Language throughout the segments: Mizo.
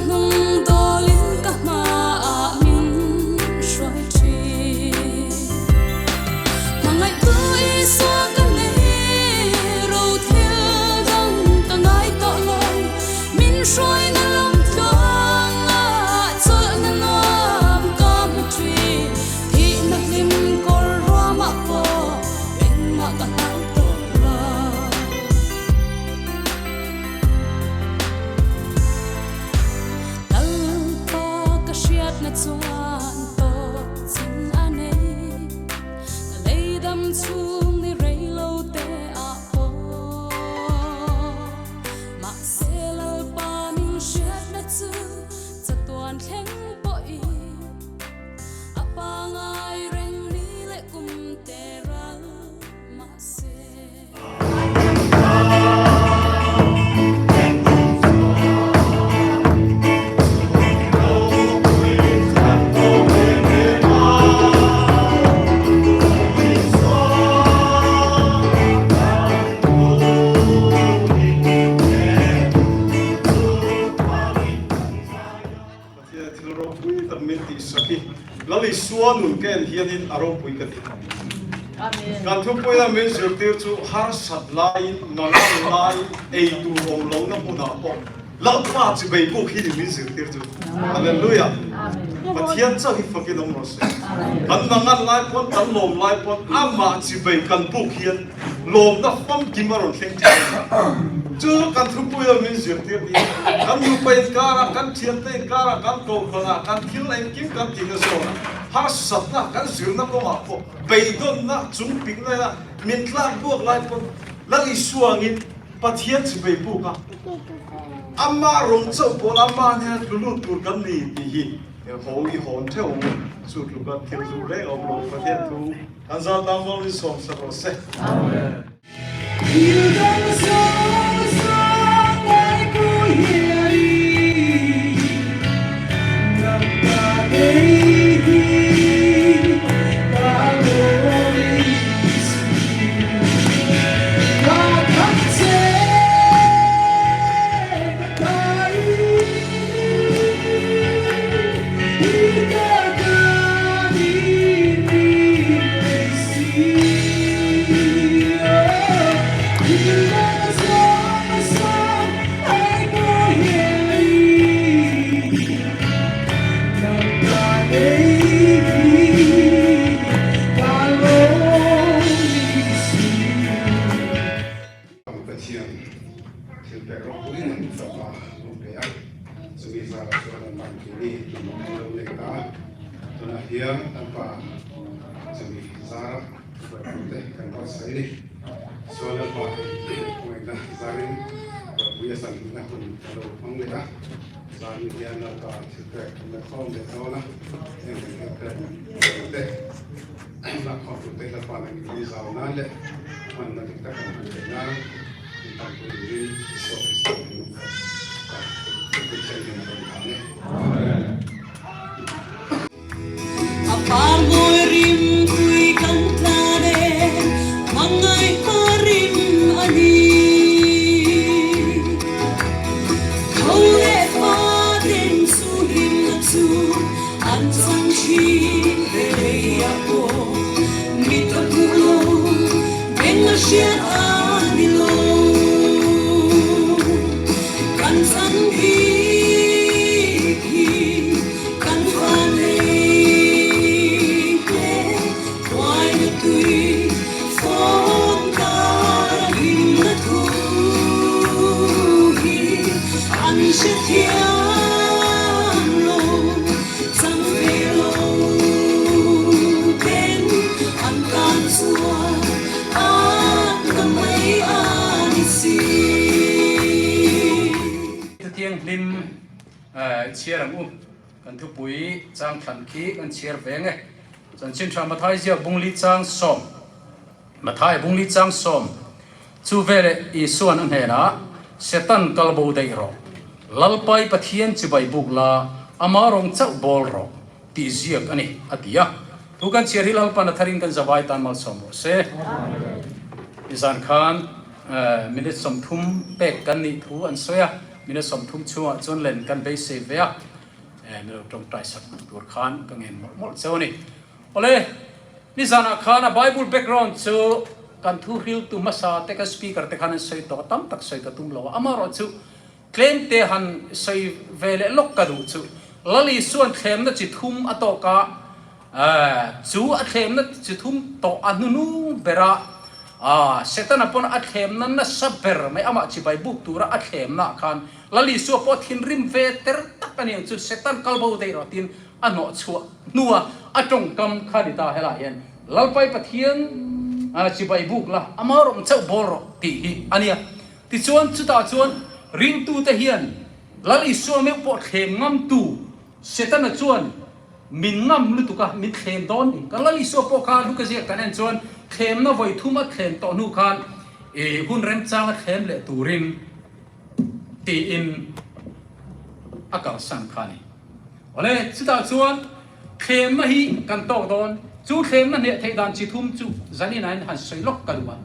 hnung dawlin ka hmaah min hruai thin. Hmangaihtu Isua ka nei, ro thil dang ka ngai tawh lo. Min hruaina lam tluangah chawlhna nuam ka hmu thin. Thihna hlim kawr ruamah pawh engmah ka hlau tawh lo. Lalpa ka hriatna chuan tawp chin a nei, ka leidam chhung ni rei lo te ah pawh. Mahse Lalpa min hriatna chu chatuan thleng pawhin a pangai reng ni leh kum te ral mahse. Pathian thil ropui tak min tihsak hi Lal Isua nun ka en hianin a ropui ka ti. Kan thupuina min zirtir chu harsat laiin, mangan laiin, ei tur awm lohna hmunah pawh Lalpa chi bei buk hi ni min zirtir chu. Hallelujah! Pathian chauh hi fakin awm rawh se. Kan mangan lai pawn, kan lawm lai pawn amah chi bei kan buk hian lawmna famkim a rawn thleng thin a ni. Chu chu kan thupuina min zirtir ni. Kan nupa inkarah, kan thiante inkarah, kan kohhranah, kan thil engkim kan tihna zawnah harsatna kan zirna kawngah pawh beidawnna chung pikna ila min tlak buak lai pawn Lal Isuangin Pathian chi bei buk a, amah rawng chauh pawl amah hnena tlu lut tur kan ni tih hi haw i hawn theuh ang u. Chu tluka thil duh reng a awm lo, Pathian thu kan zal tang vang in sawm sak rawh se. Amen. Pathian thil pek ropui in an fapa an pe a, chumi zarah chuan an man keini hnamah an lo nei ta a, tunah hian an pa chumi zara buaipui te kan buatsaih a ni. Chuan Lalpa hei khawngaihna zarin buaipui a sanhna hun ka lo hmang leh a, zanin hian Lalpa thil pek kan la khawm leh dawn a, heng kan thil pek te Lakkhawm tute Lalpa nang in zau nan leh hmanna dik tak an hman theih nan min tanpui turin Isua Krista min ka thupui hian a rawn hlan e. Amen. A par mawi rim tui kan tlan e, hmangaih pa rim a ni. Tho leh fa den chu hlimna chu An chang thin rei a pawh mit a hmuh lo, beng a hriat a ni lo. Kan chang bik hi kan van lei te huai na tui fawm kar a hlim na thu hi an hre thiam lo, chang ve lo ten an tan chuan at na mai a ni si. Thutianghlim chhiar ang u. Kan thupui chang thlan khi kan chhiar veng e. Chanchin tha Mathai ziak bungli chang sawm. Mathai bungli chang sawm. Chu veleh Isua'n a hnenah, Setan kal bo daih rawh. Lalpai Pathian chibai buk la, ama rawng chauh bawl rawh, tih ziak a ni, a ti a. Thu kan chhiar hi Lalpan a tharin kan zavai tan malsawm rawh se. Nizan khan minute 30 pek kan nih thu an sawi a. Minute 30 chhungah chuan len kan beisei ve a, min lo tawngtai sak tur khan ka ngen mawlh mawlh cheu a ni. Awle, nizanah khan a Bible background chu kan thu hriltu hmasa te kan speaker te khan an sawi tawh a, tam tak sawi ka tum lo a, amaherawhchu tlem te han sawi ve leh lawk ka duh chu Lal Isua'n thlemna chi thum a tawk a, chu a thlemna chi thum tawh a hnunung bera Setana pawn a thlemna nasa ber mai amah chibai buk tura a thlemnaah khan Lal Isua pawh thinrim ve ter tak a ni ang chu Setan kalbo daih rawh tiin a hnawh chhuah hnua a tawngkam kha ni ta helaiah hian Lalpai Pathian chibai buk la ama rawng chauh bawl rawh tih hi a nia. Tichuan chutah chuan ringtute hian Lal Isua meuh pawh thlem ngamtu Setana chuan min ngam lutuk a, min thlem dawn ni. Kan Lal Isua pawh kha Luka ziak kan en chuan thlemna vawi thum a thlem tawh hnu khan hun remchang a thlem leh turin tiin a kalsan kha a ni. Awle, chutah chuan thlemna hi kan tawk dawn. Chu thlemna hneh theih dan chi thum chu zanin ah hian han sawi lawk ka duh a.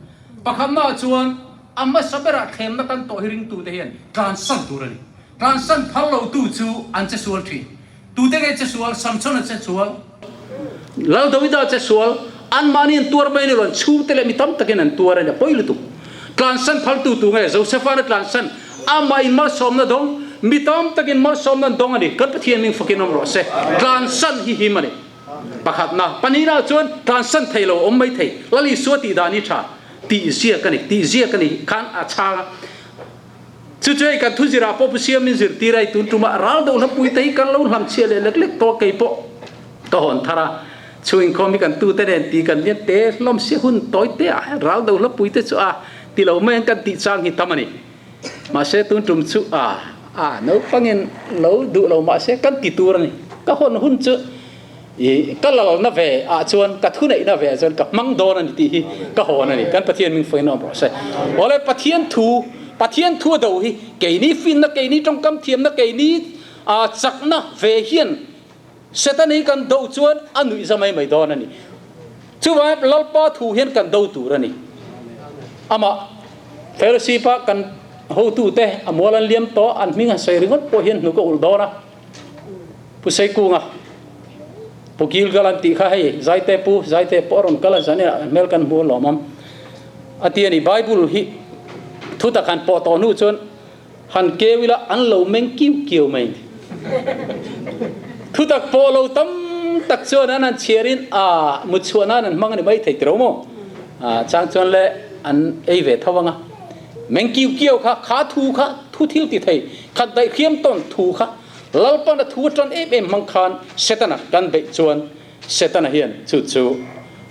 Pakhatnaah chuan a hmasa berah thlemna kan tawh hi ringtute hian tlansan tur a ni. Tlansan phal lotu chu an che sual thin. Tute nge che sual? Samson a che sual. Lal Davida a che sual. Anmahni an tuar mai ni lo, an chhungte leh mi tam takin an tuar a ni. A pawi lutuk. Tlansan phaltu tu nge? Josepha'n a tlansan. Amah in malsawmna dawng. Mi tam takin malsawmna an dawng a ni. Kan Pathian ming fakin awm rawh se. Tlansan hi him a ni. Pakhatna, pahnihna chuan tlansan thei lo awm mai thei. Lal Isua tih dan hi tha tih ziak a ni. Tih ziak a ni khan a chhang a. Chu chu hei kan thu zirah pawh Pu Siam min zirtir a, i tun tumah ral deuh hlapui te hi kan lo hlam chhiah leh lek lek tawh a, kei pawh ka hawn thar a, chhung inkhawm hi kan tute nen ti kan lian te hlawm sia hun tawi te ah ral deuh hlapui te chu a ti lo mai ang kan tih chang hi tam a ni. Mahse tun tum chu a a naupangin lo duh lo mahse kan ti tur a ni. Ka hawn hun chu I ka lalna ve ah chuan ka thuneihna ve ah chuan ka hmang dawn a ni tih hi ka hawn a ni. Kan Pathian ming fawiin awm rawh se. Awle Pathian thu, Pathian thu a do hi keini finna, keini tawngkam thiamna, keini chakna ve hian Satan hi kan do chuan a nuih za mai mai dawn a ni. Chuvangin Lalpa thu hian kan do tur a ni. Amah Pharisee pa kan hotute a mual an liam tawh, an hming an sawi ringawt pawh hian hnuk a ulh dawn a. Pu Seikunga, Pu Gilgal an tih kha hei Zaite Pu Zaite pawh a rawn kal a zan inah hmel kan hmu alawm awm a ti a ni. Bible hi thu tak han pawh tawh hnu chuan han keu ila an lo meng kiu kiu mai a ni. Thu tak pawh lo tam tak chuan an han chhiarin a mut chhuah nan an hmang a ni mai thei tiro maw? Chang chuan le an ei ve tho ang a. Meng kiu kiau kha, kha thu kha, thu thil ti thei, khat daih hriam tawn thu kha, Lalpana thu a tan em em hmang khan Setana kan beih chuan Setana hian chu chu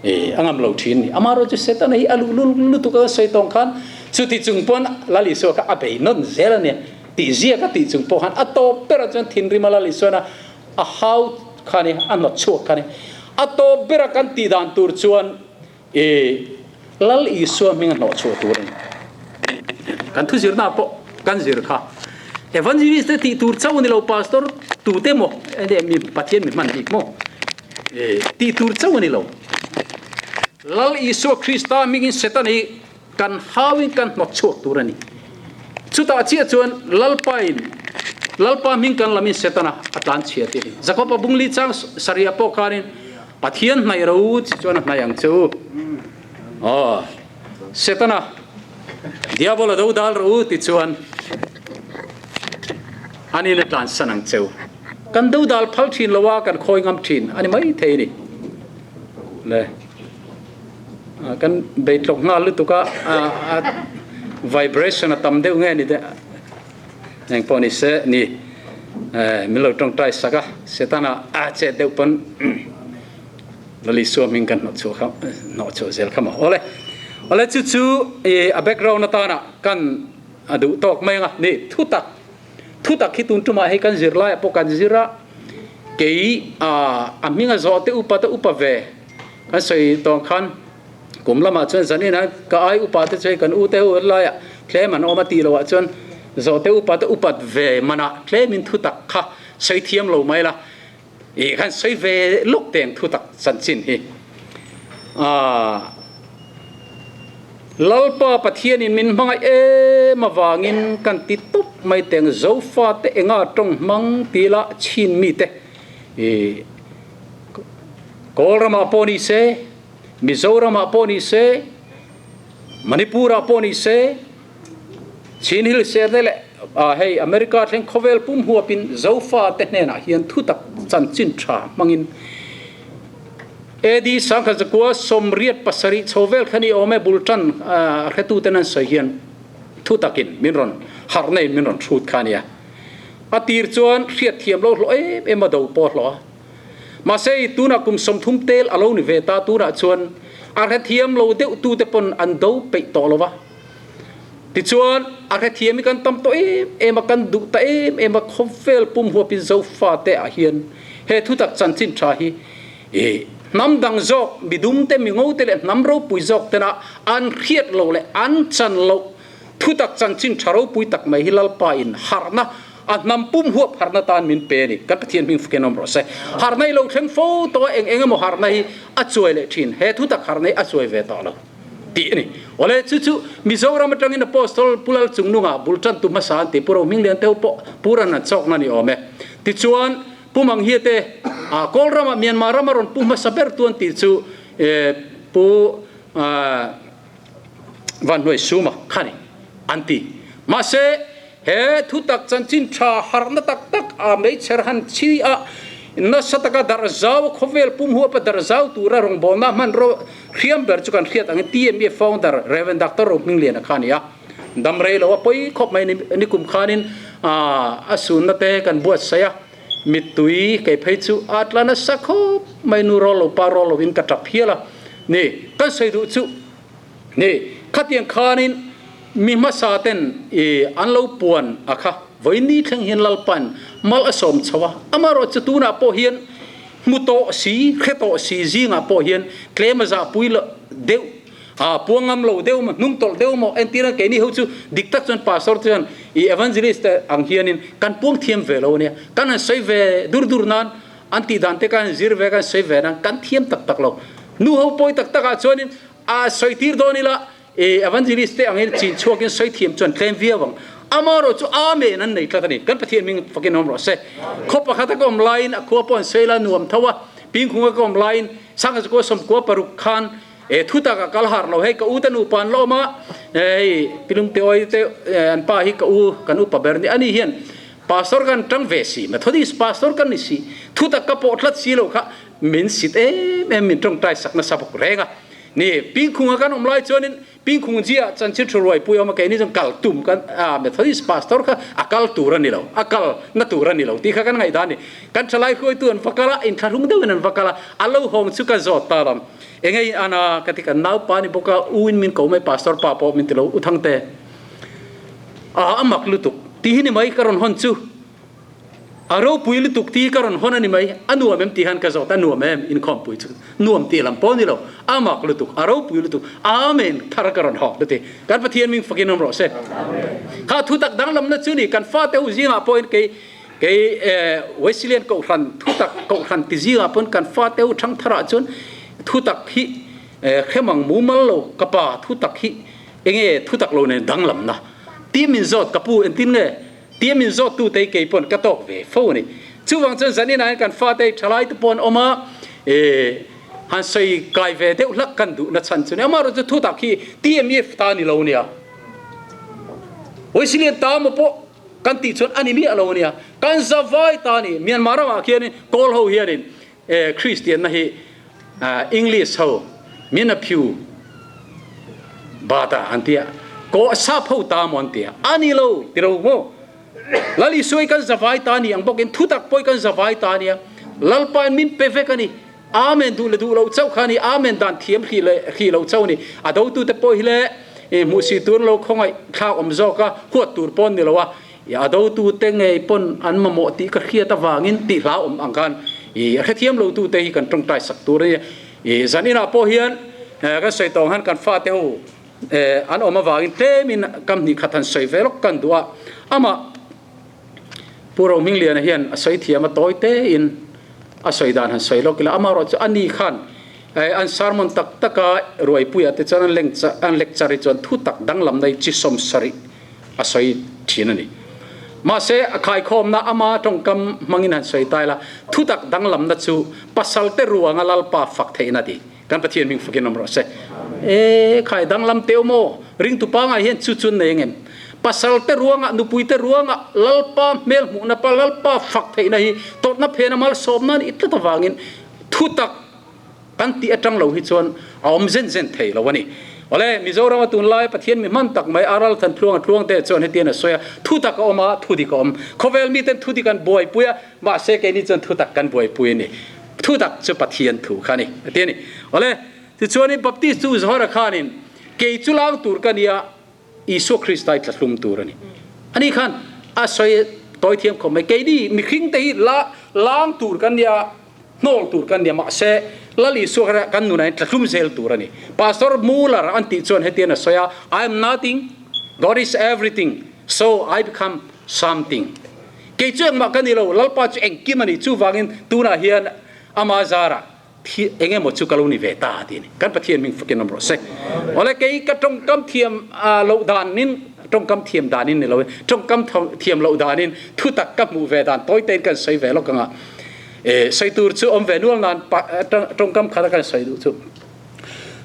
a ngam lo thin a ni. Amaherawhchu chu Setana hi a luhlul lutuk a sawi tawng khan chuti chung pawn Lal Isua kha a bei nawn zel a nia tih ziak a tih chung pawh khan a tawp berah chuan thinrima Lal Isuana a hau kha a ni, a hnawt chhuak kha a ni. A tawp bera kan tih dan tur chuan I Lal Isua hming a hnawh chhuah tur a ni. Kan thu zirna pawh kan zir kha. Evangelist te tih tur chauh a ni lo, pastor tute maw enge mi Pathian mi hman bik maw tih tur chauh a ni lo. Lal Isua Krista hmingin Satan hi kan hauin kan hnawt chhuak tur a ni. Chutah chiah chuan Lalpain Lalpa hming kan lamin Setana a tlan chhia tih a ni. Jakoba bungli chang sarih pawh khanin Pathian hnaih ro chi chuan a hnaih ang che u. Aw, Setana, Diabol a do dal ro u ti chuan anin a tlansan ang che u. Kan do dal phal thin lo a, kan khawi ngam thin a ni mai thei a ni. Le, kan beitlawk nghal lutuk a, a vibration a tam deuh nge ni deuh. Eng pawh ni se ni min lo tawngtai sak a, Setana a chet deuh pawn Lal Isua hming kan hnawh chhuah kha hnawh chhuah zel kha maw. Awle awle chu chu i a background atana kan a duh tawk mai anga ni thu tak thu tak hi tun tumah hei kan zir laiah pawh kan zir a kei a a hming a zawh te upa te upa ve kan sawi tawng khan Kum lamah chuan zanin a ka ai upa te chu hei kan u te ho laiah tlem an awm a tih loh ah chuan zawhte upa te upat ve manah tlemin thutak kha sawi thiam lo mai la ih khan sawi ve lawk teng thutak chanchin hi. Aaa. Lalpa Pathianin min hmangaih em avangin kan ti tawp mai teng Zofate enga tawng hmang ti la chhin mite i Kawlramah pawh ni se, Mizoramah pawh ni se, Manipurah pawh ni se, Chin Hill Serte leh hei America thleng khawvel pum huapin Zofate hnenah hian thutak chanchin tha hmangin AD 1987 chho vel kha ni awm e bul tan hretuten an sawi hian thutakin min rawn harh neiin min rawn hrut kha a nia. A tir chuan hriatthiam lo hlawh em em a do pawh hlawh a. Mahse i tunah kum 30 tel a lo ni ve ta tunah chuan a hrethiam lo deuh tute pawn an do peih tawh lo va. Tichuan a hrethiam hi kan tam tawh em em a, kan duh ta em em a, khawvel pum huapin Zofate ah hian he thutak chanchin tha hi i hnam dang zawk, midum te, mingo te leh hnam ropui zawk tena an hriat lo leh an chan loh thutak chanchin tha ropui tak mai hi Lalpa in harhna A hnam pum huap harhna tan min pe a ni. Kan Pathian hming fukin awm rawh se. Harhna hi lo thleng fo tawh a, eng eng emaw harhna hi a chuai leh thin. He thu tak harhna hi a chuai ve tawh lo tih a ni. Awle, chu chu Mizoram atangin Apostol Pu Lal Chungnunga bul tantu hmasa an ti. Pu Rohminglian te ho pawh Pu Ran an chawkna a ni awm e. Tichuan, Pu Manghia te Kawl ramah Myanmar rama rawn pu hmasa ber tu an tih chu Pu Vanhnuai Suma kha ni an ti. Mahse, he thutak chanchin tha harhna tak tak a meichher han chhi a, nasa taka darh zau a khawvel pum huapa darh zau tura rawngbawlna hmanraw hriam ber chu kan hriat angin TMA founder Rev. Doctor Rohmingliana kha a ni a. Dam rei lo a pawi khawp mai nikum khanin a sunna te kan buatsaih a, mittui kei phei chu a tla nasa khawp mai nu rawl lo pa rawl lovin ka tap hial a ni. Kan sawi duh chu ni khatiang khanin mi hmasa ten i an lo puan a kha vawiin thleng hian Lalpa'n mal a sawm chho a, amaherawhchu tunah pawh hian hmu tawh si hre tawh si zingah pawh hian tlem a zahpui loh deuh a puang ngam lo deuh maw hnung tawlh deuh maw entir a keini ho chu dik tak chuan pastor te chuan i evangelist te ang hianin kan puang thiam ve lo ania kan han sawi ve dur dur nan an tih dan te kan han zir ve kan sawi ve nan kan thiam tak tak lo nu ho pawi tak tak ah chuanin a sawi tir dawn ila i evangelist te angin chin chhuakin sawi thiam chuan tlem viau ang amarawh chu amen an nei tlat ani kan Pathian hming fakin awm rawh se khaw pakhat a ka awm laiin a khua pawh an sawi la nuam tho a pingkhung a ka awm laiin sangha chu 96 khan E thu tak a kal har lo hei ka u te nupa an la awm a, hei Pilungte awi te an pa hi ka u kan upa ber ni ani hian pastor kan tang ve si Methodist pastor kan ni si thu tak ka pawh tlat si lo kha min sit em em min tawngtai sak nasa bawk reng a ni Pingkhunga kan awm lai chuanin Pingkhung zia chanchin thu ruai pui awm a keini chuan kal tum kan Methodist pastor kha a kal tur a ni lo a kal na tur a ni lo tih kha kan ngaihdan a ni kan thalai hruaitu an va kal a inthlahrung deuhin an va kal a a lo hawng chu ka zawt ta lam Engei ana ka ti kan naupa ni bawk a, u in min ko mai pastor pa pawh min ti lo, u Thangte a a mak lutuk tih hi ni mai ka rawn hawn chu, a ropui lutuk tih hi ka rawn hawn a ni mai, a nuam em tih hian ka zawt a nuam em inkhawmpui chu nuam tih lam pawh ni lo, a mak lutuk, a ropui lutuk, Amen thar ka rawn hawk luti, kan Pathian ming fakin awm rawh se. Kha thutak danglamna chu ni kan fate ho zingah pawhin kei Kei Wesleyan Kohhran thutak Kohhran ti zingah pawn kan fate ho thang tharah chuan thutak hi hremang mumal lo ka pa thutak hi enge thutak lo nen danglamna ti min zawt ka pu entin nge tia min zawt tu te hi kei pawn ka tawk ve fo a ni. Chuvang chuan zanin ah hian kan fate hi thalai te pawh an awm a han sawi kai ve deuh hlak kan duh na chhan chu ni. Amaherawhchu thutak hi TMEF ta a ni lo nia. Wesleyan ta maw pawh Kan tih chuan a ni miah lo a nia. Kan zavai ta a ni. Myanmar ramah khianin Kawl ho hianin Kristianna hi English ho min a phiu bat a an ti a, Kawl sap ho ta maw an ti a. A ni lo ti lo maw? Lal Isua hi kan zavai ta a ni ang bawkin thutak pawh hi kan zavai ta a nia. Lalpain min pe vek a ni. Amen duh le duh lo chauh kha a ni. Amen dan thiam hrih leh hrih lo chauh a ni. A dotute pawh hi le hmuh si tur lo khawngaih thlak awm zawk a, huat tur pawh an ni lo a. A dotute ngei pawn an mamawh tih ka hriat avangin tih hla awm ang khan i a hrethiam lotute hi kan tawngtai sak tur a ni. I zan inah pawh hian kan sawi tawng han kan fate ho an awm avangin tlemin kam hnih khat han sawi ve lawk kan duh a. Amah Pu Rohmingliana hian a sawi thiam a tawi tein a sawi dan han sawi lawk ila, amaherawhchu ani khan An sermon tak taka ruaipuia te chuan an lecture hi chuan thu tak danglam nei chi 70 a sawi thin a ni. Mahse, a khaikhawmna ama tawngkam hmangin han sawi ta ila, thu tak danglamna chu pasalte ruanga Lalpa fak theihna a ti. Kan Pathian hming fakin awm rawh se. E, khai danglam teu maw? Ringtu pangai hian chu chu an nei angem? Pasalte ruanga, nupuite ruanga Lalpa hmel hmuhna pa Lalpa fak theihna hi tawrhna phena malsawmna a nih tlat avangin thu tak kan tih atang lo hi chuan a awm zen zen thei lo a ni. Awle, Mizorama tunlaia Pathian mi hman tak mai Aral Thantluanga Tluangte chuan hetian a sawi a, Thu tak a awm a, thu dik a awm. Khawvel miten thu dik an buaipui a, mahse keini chuan thu tak kan buaipui a ni. Thu tak chu Pathian thu kha a ni, a ti a ni. Awle, tichuanin Baptist chu Zohara khanin, Kei chu lang tur ka nia, Isua Krista i tlahlum tur a ni. Ani khan a sawi tawi thiam khawp mai. Keini mihring te hi la lang tur kan nia, hnawl tur kan nia, mahse Lal Isua kha kan nunah hian tlahlum zel tur a ni. Pastor Muller an tih chuan hetian a sawi a, I am nothing, God is everything, so I become something. Kei chu engmah ka ni lo, Lalpa chu engkim a ni. Chuvangin tunah hian ama zarah Thi eng emaw chu ka lo ni ve ta ti a ni. Kan Pathian hming fakin awm rawh se. Awle kei ka tawngkam thiam loh danin, tawngkam thiam danin ni lo in, tawngkam thiam loh danin thu tak ka hmuh ve dan tawi tein kan sawi ve lawk anga e sawi tur chu awm ve nual nan tawngkam khat a kan sawi duh chu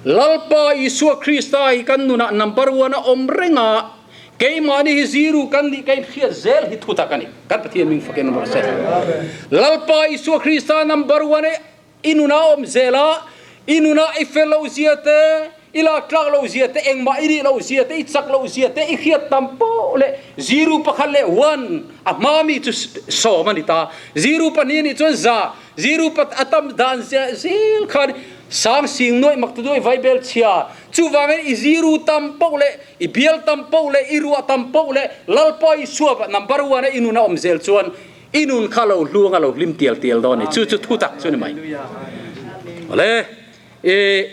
Lalpa Isua Krista hi kan nunah number one a awm reng a, Keimahni hi zero kan nih ka inhriat zel hi thutak a ni. Kan Pathian ming fakin awm rawh se. Lalpa Isua Krista number one e i nuna awm zel a, i nuna i fel loh zia te, i lak tlak loh zia te, engmah i nih loh zia te, i chak loh zia te, i hriat tam poh leh zero pakhat leh one a hma mi chu 10 a ni ta. Zero pahnih a nih chuan za, zero pat a tam dan zel khan sang sing nuaih mak ta duai vaibel chhia. Chuvangin i zero tam poh leh I bial tam poh leh i ruah tam poh leh Lalpa Isua number one a i nun a awm zel chuan i nun kha lo hluang a lo hlim tial tial dawn a ni. Chu chu thu tak chu ni mai. Awle, i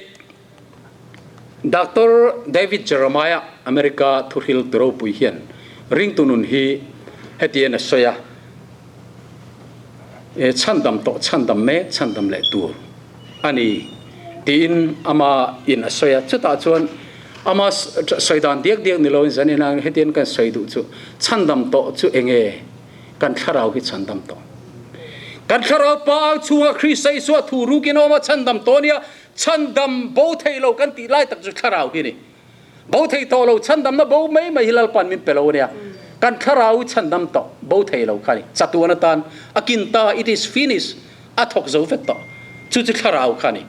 Doctor David Jeremiah America thuhril tu ropui hian ringtu nun hi hetian a sawi a, E chhandam tawh chhandam mek chhandam leh tur a ni tiin ama in a sawi a, chutah chuan ama sawi dan diak diak ni loin zanin a hetian kan sawi duh chu chhandam tawh chu enge kan thlarau hi chhandam tawh kan thlarau pa ang chhunga Krista Isua thu rukin awm a chhandam tawh nia chhandam bo thei lo kan tih lai tak chu thlarau hi ni bo thei tawh lo chhandamna bo mai mai hi Lalpan min pe lo ania kan thlarau chhandam tawh bo thei lo kha ni chatuan atan a kin ta it is finished a thawk zo vek tawh chu chu thlarau kha ni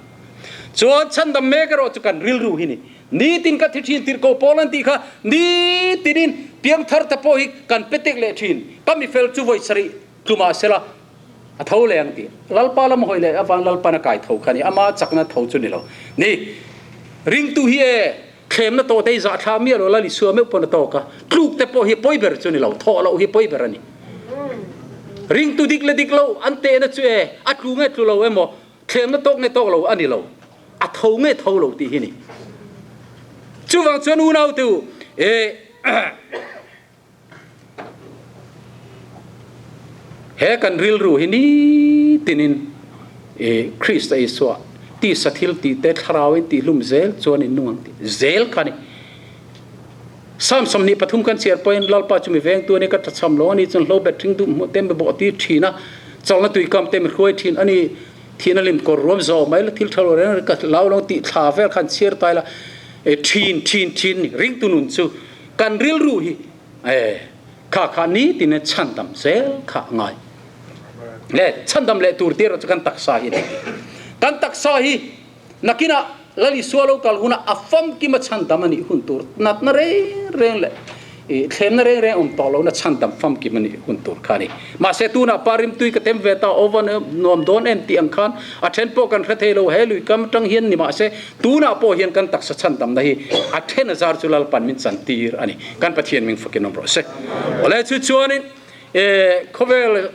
chuan chhandam mek erawh chu kan rilru hi ni nitin ka thi thin tirhkoh pawl an tih kha nitinin piangthar te pawh hi kan pe tek leh thin ka mifel chu vawi sarih tlumah sela a tho leh ang tih Lalpa lam hawi leh avang Lalpan a kai tho kha ni ama chakna tho chu ni lo ni ringtu hi e thlemna tawh te hi zah thla miah lo Lal Isua meuh pawn a tawk a tluk te pawh hi pawi ber chu ni lo thawh loh hi pawi ber a ni ringtu dik leh dik lo an tehna chu e a tlu nge tlu lo emaw thlemna tawk nge tawk lo a ni lo a tho nge tho lo tih hi ni chuvang chuan unau te u e He kan rilru hi nitinin i Krista Isua tisa thil tih te thlarau in tih hlum zel chuan in nung ang tih zel kha a ni. Psalm 23 kan chhiar pawhin Lalpa chu mi vengtu a ni, ka thachham lo a ni, chuan hlobet hring duh hmuh te mi bawh tir thin a, chawlhna tuikam te mi hruai thin a ni, thihna lim kawr ruam zawh mai la thil tha lo reng reng ka lau lo tih thla vel khan chhiar ta ila e thin thin thin ni ringtu nun chu Kan rilru hi e kha kha nitin chhandam zel kha a ngai. Le chhandam leh tur tir chu kan taksa hi ni. Kan taksa hi nakinah Lal Isua lo kal hunah a famkim a chhandam a nih hun tur natna reng reng leh i thlemna reng reng awm tawh lohna chhandam famkim a nih hun tur kha a ni. Mahse tunah pa rimtui ka tem ve ta oven nuam dawn em tih ang khan a then pawh kan hre thei lo he lui kam atang hian ni mahse Tunah pawh hian kan taksa chhandamna hi a then a zar chu Lalpan min chantir a ni. Kan Pathian ming fakin awm rawh se. Awle chu chuanin e khawvel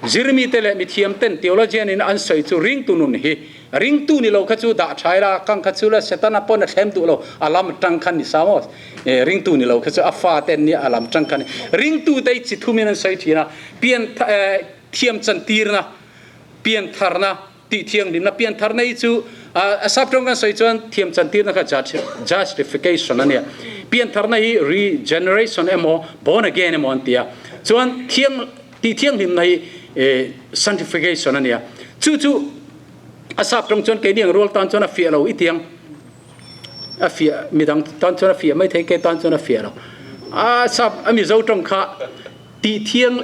zirmite leh mithiam ten theologian in an sawi chu ringtu nun hi ringtu ni lo kha chu dah tha ila kang kha chu la setana pawn a thlem duh lo a lam tang khan ni sa maw e ringtu ni lo kha chu a fa ten nia a lam tang khan ringtu te chi thumin an sawi thin a pian thiam chantirna pian tharna. Tih thianghlimna piantharna hi chu a sap tawng kan sawi chuan thiam chantirna kha justification a nia. Piantharna hi regeneration emaw born again emaw an ti a. Chuan thiang tih thianghlimna hi sanctification a nia. Chu chu a sap tawng chuan keini ang rual tan chuan a fiah lo i tiang. A fiah midang tan chuan a fiah mai thei, kei tan chuan a fiah lo. A sap a Mizo tawng kha tih thiang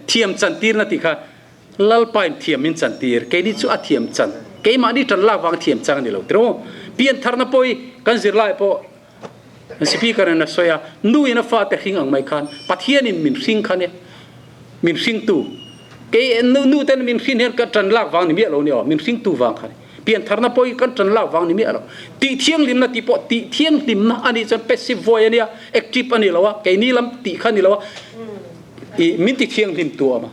thiam chantirna tih kha Lalpain thiam min chantir, keini chu a thiam chan, keimahni tan lak vang thiam chang a ni lo tiraw? Piantharna pawh hi kan zirlai pawh Speaker in a sawi a, nu in a fate hring ang mai khan Pathianin min hring kha nia, min hringtu, kei nu ten min hrin hian ka tan lak vang ni miah lo ni aw, min hringtu vang kha ni. Piantharna pawh hi kan tan lak vang ni miah lo. Tih thianghlimna tih pawh tih thianghlimna a nih chuan passive voice a nia, active a ni lo a, keini lam tih kha a ni lo a, I min ti thianghlim tu awm a.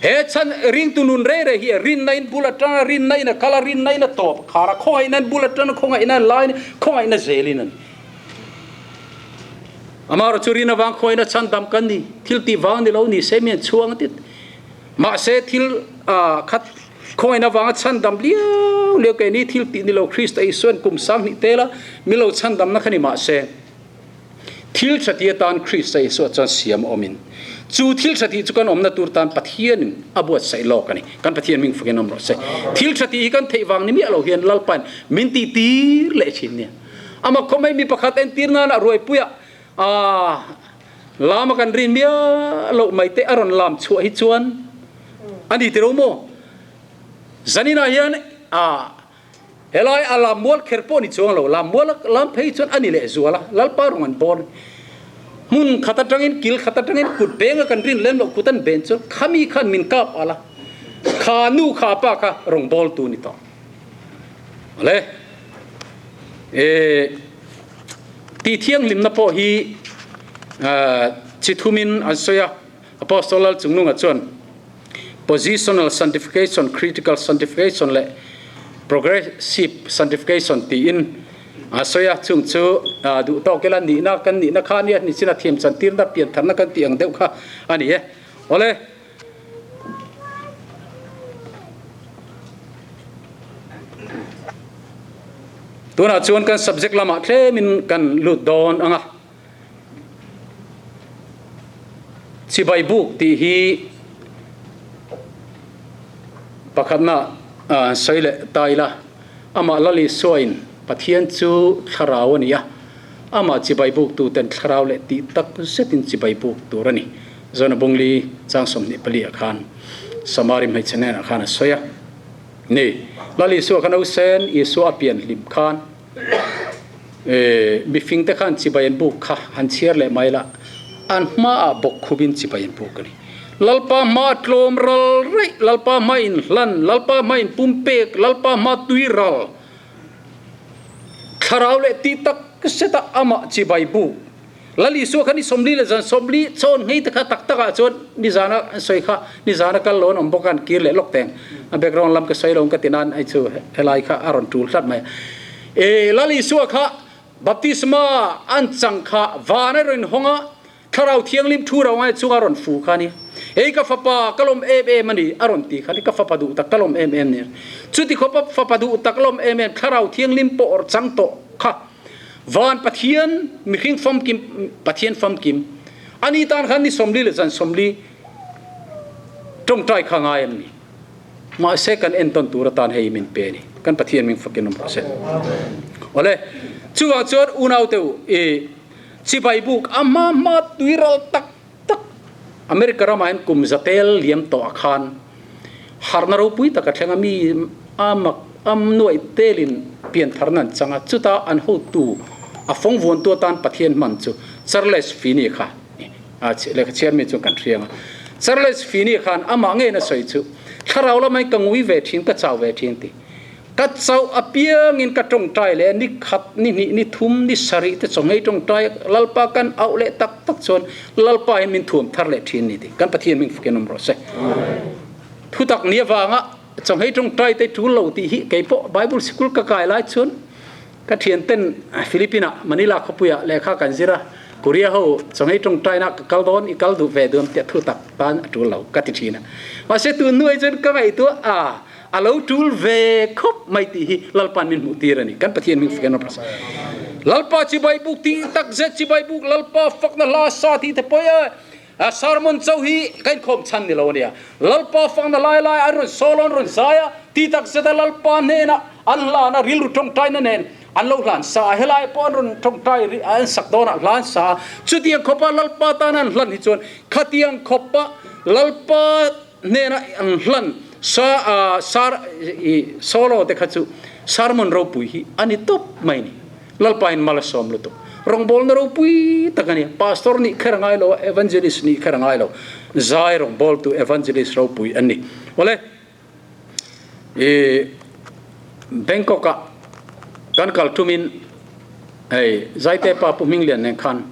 He chhan ringtu nun rei rei hi rinna in bul atanga rinna in a kal a, rinna in a tawp a khar a, khawngaihna in bul atanga khawngaihna in lain khawngaihna zelin a ni. Amaherawh chu rin avang khawngaihna chhan dam kan ni, thil tih vang ni lo ni se mi an chhuang a tit. Mahse thil khat khawngaihna avanga chhan dam liau liau keini thil tih ni lo Krista Isuan kum 2000 tela min lo chhan damna kha ni mahse, Thil tha ti atan Krista Isua chuan siam awmin, chu thil tha tih chu kan awmna tur tan Pathianin a buatsaih lawk a ni. Kan Pathian hming fakin awm rawh se. Thil tha tih hi kan theih vang ni miah lo hian Lalpain min tih tir leh thin nia. Amah khawm mai mi pakhat entir nana ruaipuia lama kan rin miah loh mai te a rawn lam chhuah hi chuan a ni tiro maw? Zaninah hian Helai a lam mual kher pawh ni chuang lo, lam mual a lam phei chuan a ni leh zual a, Lalpa rawng an bawn. Hmun khat atangin, kil khat atangin kut beng a kan rin lem loh kut an ben chuan khami khan min kap al a, kha nu kha pa kha rawng bawl tu ni tawh. Awle, e tih thianghlimna pawh hi chi thumin an sawi a, Apostle Lalchungnunga chuan Positional Sanctification, Critical Sanctification leh Progressive Sanctification tiin a sawi a, chung chu duh tawk ila nihna kan nihna kha ania, nichina thiam chantirna, piantharna kan tih ang deuh kha a ni e. Awle. Tunah chuan kan subject lamah tlemin kan lut dawn ang a. Chibai buk tih hi pakhatna sawi leh ta ila, amah Lal Isuain Pathian chu thlarau a ni a, amah chibai buk tuten thlarau leh tih tak zetin chibai buk tur a ni. Zona Bungli chang 24 ah khan Samari hmeichhe hnenah khan a sawi a ni. Lal Isua kha nausen Isua a pian hlim khan Mifing te khan chibai an buk kha han chhiar leh mai la, an hmaah bawk khupin chibai an buk a ni. Lalpa hma tlawm ral raih, Lalpa hma inhlan, Lalpa hma inpumpek, Lalpa hma tui ral, thlarau leh tih tak zeta amah chibai buk. Lal Isua kha ni 40 leh zan 40 chawn nghei te kha tak takah chuan nizana an sawi kha nizana kal lo an awm bawk a an kir leh lawk teng. A background lam ka sawi lo ka ti nan hei chu helai kha a rawn tul tlat mai. E Lal Isua kha baptisma an chang kha van a rawn hawng a, Thlarau Thianghlim thu ro ngai chunga rawn fu kha a ni. Hei ka fapa ka lawm em em a ni a rawn ti kha a ni, ka fapa duh tak ka lawm em em ni. Chuti khawpa fapa duh tak lawm em em Thlarau Thianghlim pawh awrh chang tawh kha Van Pathian, mihring famkim, Pathian famkim, a ni tan khan ni 40 leh zan 40 tawngtai kha ngai an ni. Mahse kan entawn tur atan hei min pe a ni. Kan Pathian ming fakin awm rawh se. Awle, chuvang chuan unaute u, i chibai buk a hma hma tuiral tak tak America ramah hian kum zatel liam tawh ah khan harhna ropui tak a thleng a, mi a mak a nuaih telin piantharna an chang a, chuta an hotu a fawng vuantu atan Pathian hman chu Charles Finney kha a lehkha chhiar mi chuan kan hriang a. Charles Finney khan amah ngeiin a sawi chu thlarau lamah ka ngui ve thin, ka chau ve thin tih. Ka chauh apiangin ka tawngtai leh ni khat, ni hnih, ni thum, ni sarih te chaw ngei tawngtai Lalpa kan auh leh tak tak chuan Lalpa hian min thuam thar leh thin ni tih kan Pathian hming fakin awm rawh se. Thutak ni avanga chaw ngei tawngtai te tul lo tih hi kei pawh Bible sikul ka kai lai chuan ka thian ten Philippine ah Manila khawpuiah lehkha kan zir a, Korea ho chaw ngei tawngtaina ka kal dawn i kal duh ve dawn tiah thutak tan a tul lo ka ti thin a. Mahse tun hnuai chuan ka ngaihtuah a. A lo tul ve khawp mai tih hi Lalpa'n min hmuh tir a ni. Kan Pathian hming fakin rawh se. Lalpa chibai buk tih tak zet chibai buk Lalpa fakna hla sa tih te pawh e a sermon chauh hi ka inkhawm chhan ni lo a nia. Lalpa fakna lai lai an rawn sawl an rawn zai a, tih tak zet a Lalpa hnenah an hlan a rilru tawngtaina nen an lo hlan sa a, helai pawh an rawn tawngtai an sak dawnah hlan sa a, chutiang khawpa Lalpa tana an hlan hi chuan khatiang khawpa Lalpa hnena an hlan sa a sar i solo te kha chu sermon ropui hi a ni tawp mai ni. Lalpa in mal a sawm lutuk. Rawngbawlna ropui tak a ni. Pastor nih kher a ngai lo a, evangelist nih kher a ngai lo. Zai rawngbawltu evangelist ropui an ni. Awle i Bangkok ah kan kal tumin hei Zaite pa Pu Hminglian nen khan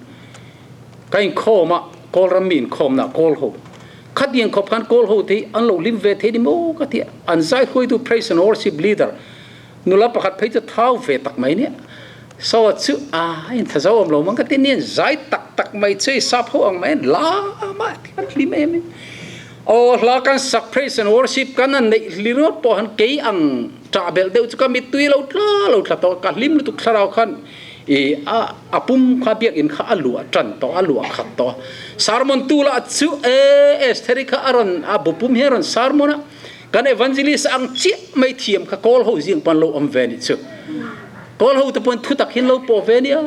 ka inkhawm a, Kawlram mi inkhawmna ah kawl ho Khatiang khawp khan kawl ho te hi an lo hlim ve thei ni maw ka ti a, an zai hruaitu praise and worship leader nula pakhat phei chu thau ve tak mai nia. So chu a in tha zo awm lo mang ka ti nian zai tak tak mai chu i sap ho ang mai an lam a an hlim em em. Aw hla kan sak praise and worship kan an neih hlirawt pawh han kei ang ṭah belh deuh chu ka mittui lo tla lo thla tawh ka hlim lutuk thlarau khan I a a pum kha biakinn kha a luah ṭan tawh, a luah khat tawh. Sermon tu lah chu e Estheri kha a rawn a bu pum hi a rawn sermon a, kan evangelist ang chiah mai thiam kha kawl ho zing pawn lo awm ve nih chu. Kawl ho te pawn thutak hi an lo pawh ve nia.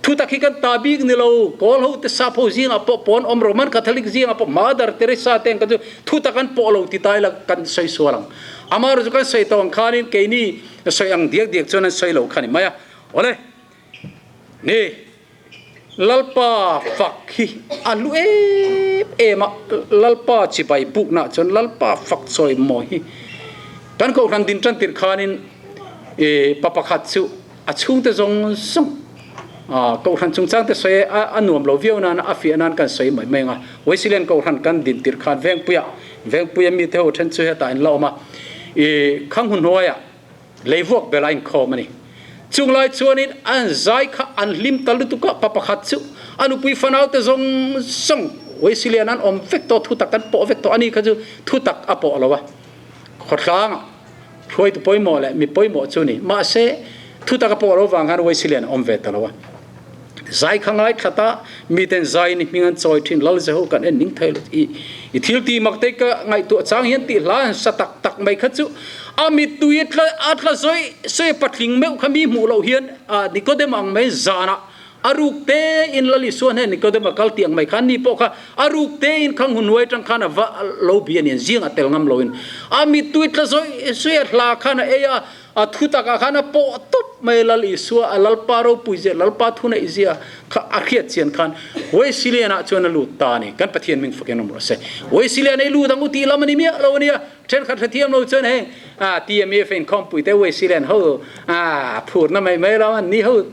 Thutak hi kan ta bik ni lo, kawl ho te sap ho zingah pawh pawn awm Roman Catholic zingah pawh Mother Teresa te ang kha chu thutak an pawh lo ti tai la kan sawi sual ang. Amaherawhchu chu kan sawi tawh ang khanin keini sawi ang diak diak chuan an sawi lo kha ni mai a. Awle, ni, Lalpa fak hi a hlu em em a, Lalpa chibai buknaah chuan Lalpa fak chawi mawi hi kan kohhran din tan tirh khanin i pa pakhat chu a chhungte zawng zawng kohhran chungchang te sawi a nuam lo viau nan a fiah nan kan sawi mai mai ang a, Wesleyan kohhran kan din tirh khan Vengpuia Vengpuia mite ho then chu hetah an la awm a, i khang hun hnuaiah Leivuak bel a inkhawm a ni. Chung lai chuanin an zai kha an hlim ta lutuk a, pa pakhat chu a nupui fanaute zawng zawng Wesley-a'n an awm vek tawh, thutak an pawh vek tawh, ani kha chu thutak a pawh lo a, khawtlangah hruaitu pawimawh leh mi pawimawh chu a ni. Mahse, thutak a pawh lo vang khan Wesley-a'n a awm ve ta lo a. Zai kha ngaithla ta, miten zaiin i hming an chawi thin, Lal Jeho kan en ning thei lo i i thil tih mak te ka ngaihtuah chang hian tih hla an sa tak tak mai kha chu a mittui a tla a tla zawi sawi patling meuh kha mi hmuh loh hian a Nikodem ang mai zanah a ruk te in Lal Isua hnen Nikodem a kal tih ang mai khan ni pawh kha a ruk te in khang hun huai tang khan a va lo bi a ni an zing a tel ngam lo in a mittui tla zawi sawi a hla khan a ei a A thu takah khan a pawh tawp mai Lal Isua, a Lalpa ropui zia, Lalpa thu neih zia kha a hriat chian khan Wesley-ah chuan a lut ta a ni. Kan Pathian hming fakin awm rawh se. Wesley-a nei lut ang u tih lam a ni miah lo a nia. Thenkhat hrethiam lo chuan heng TMF inkhawmpui te Wesley-an ho phurna mai mai lo an ni ho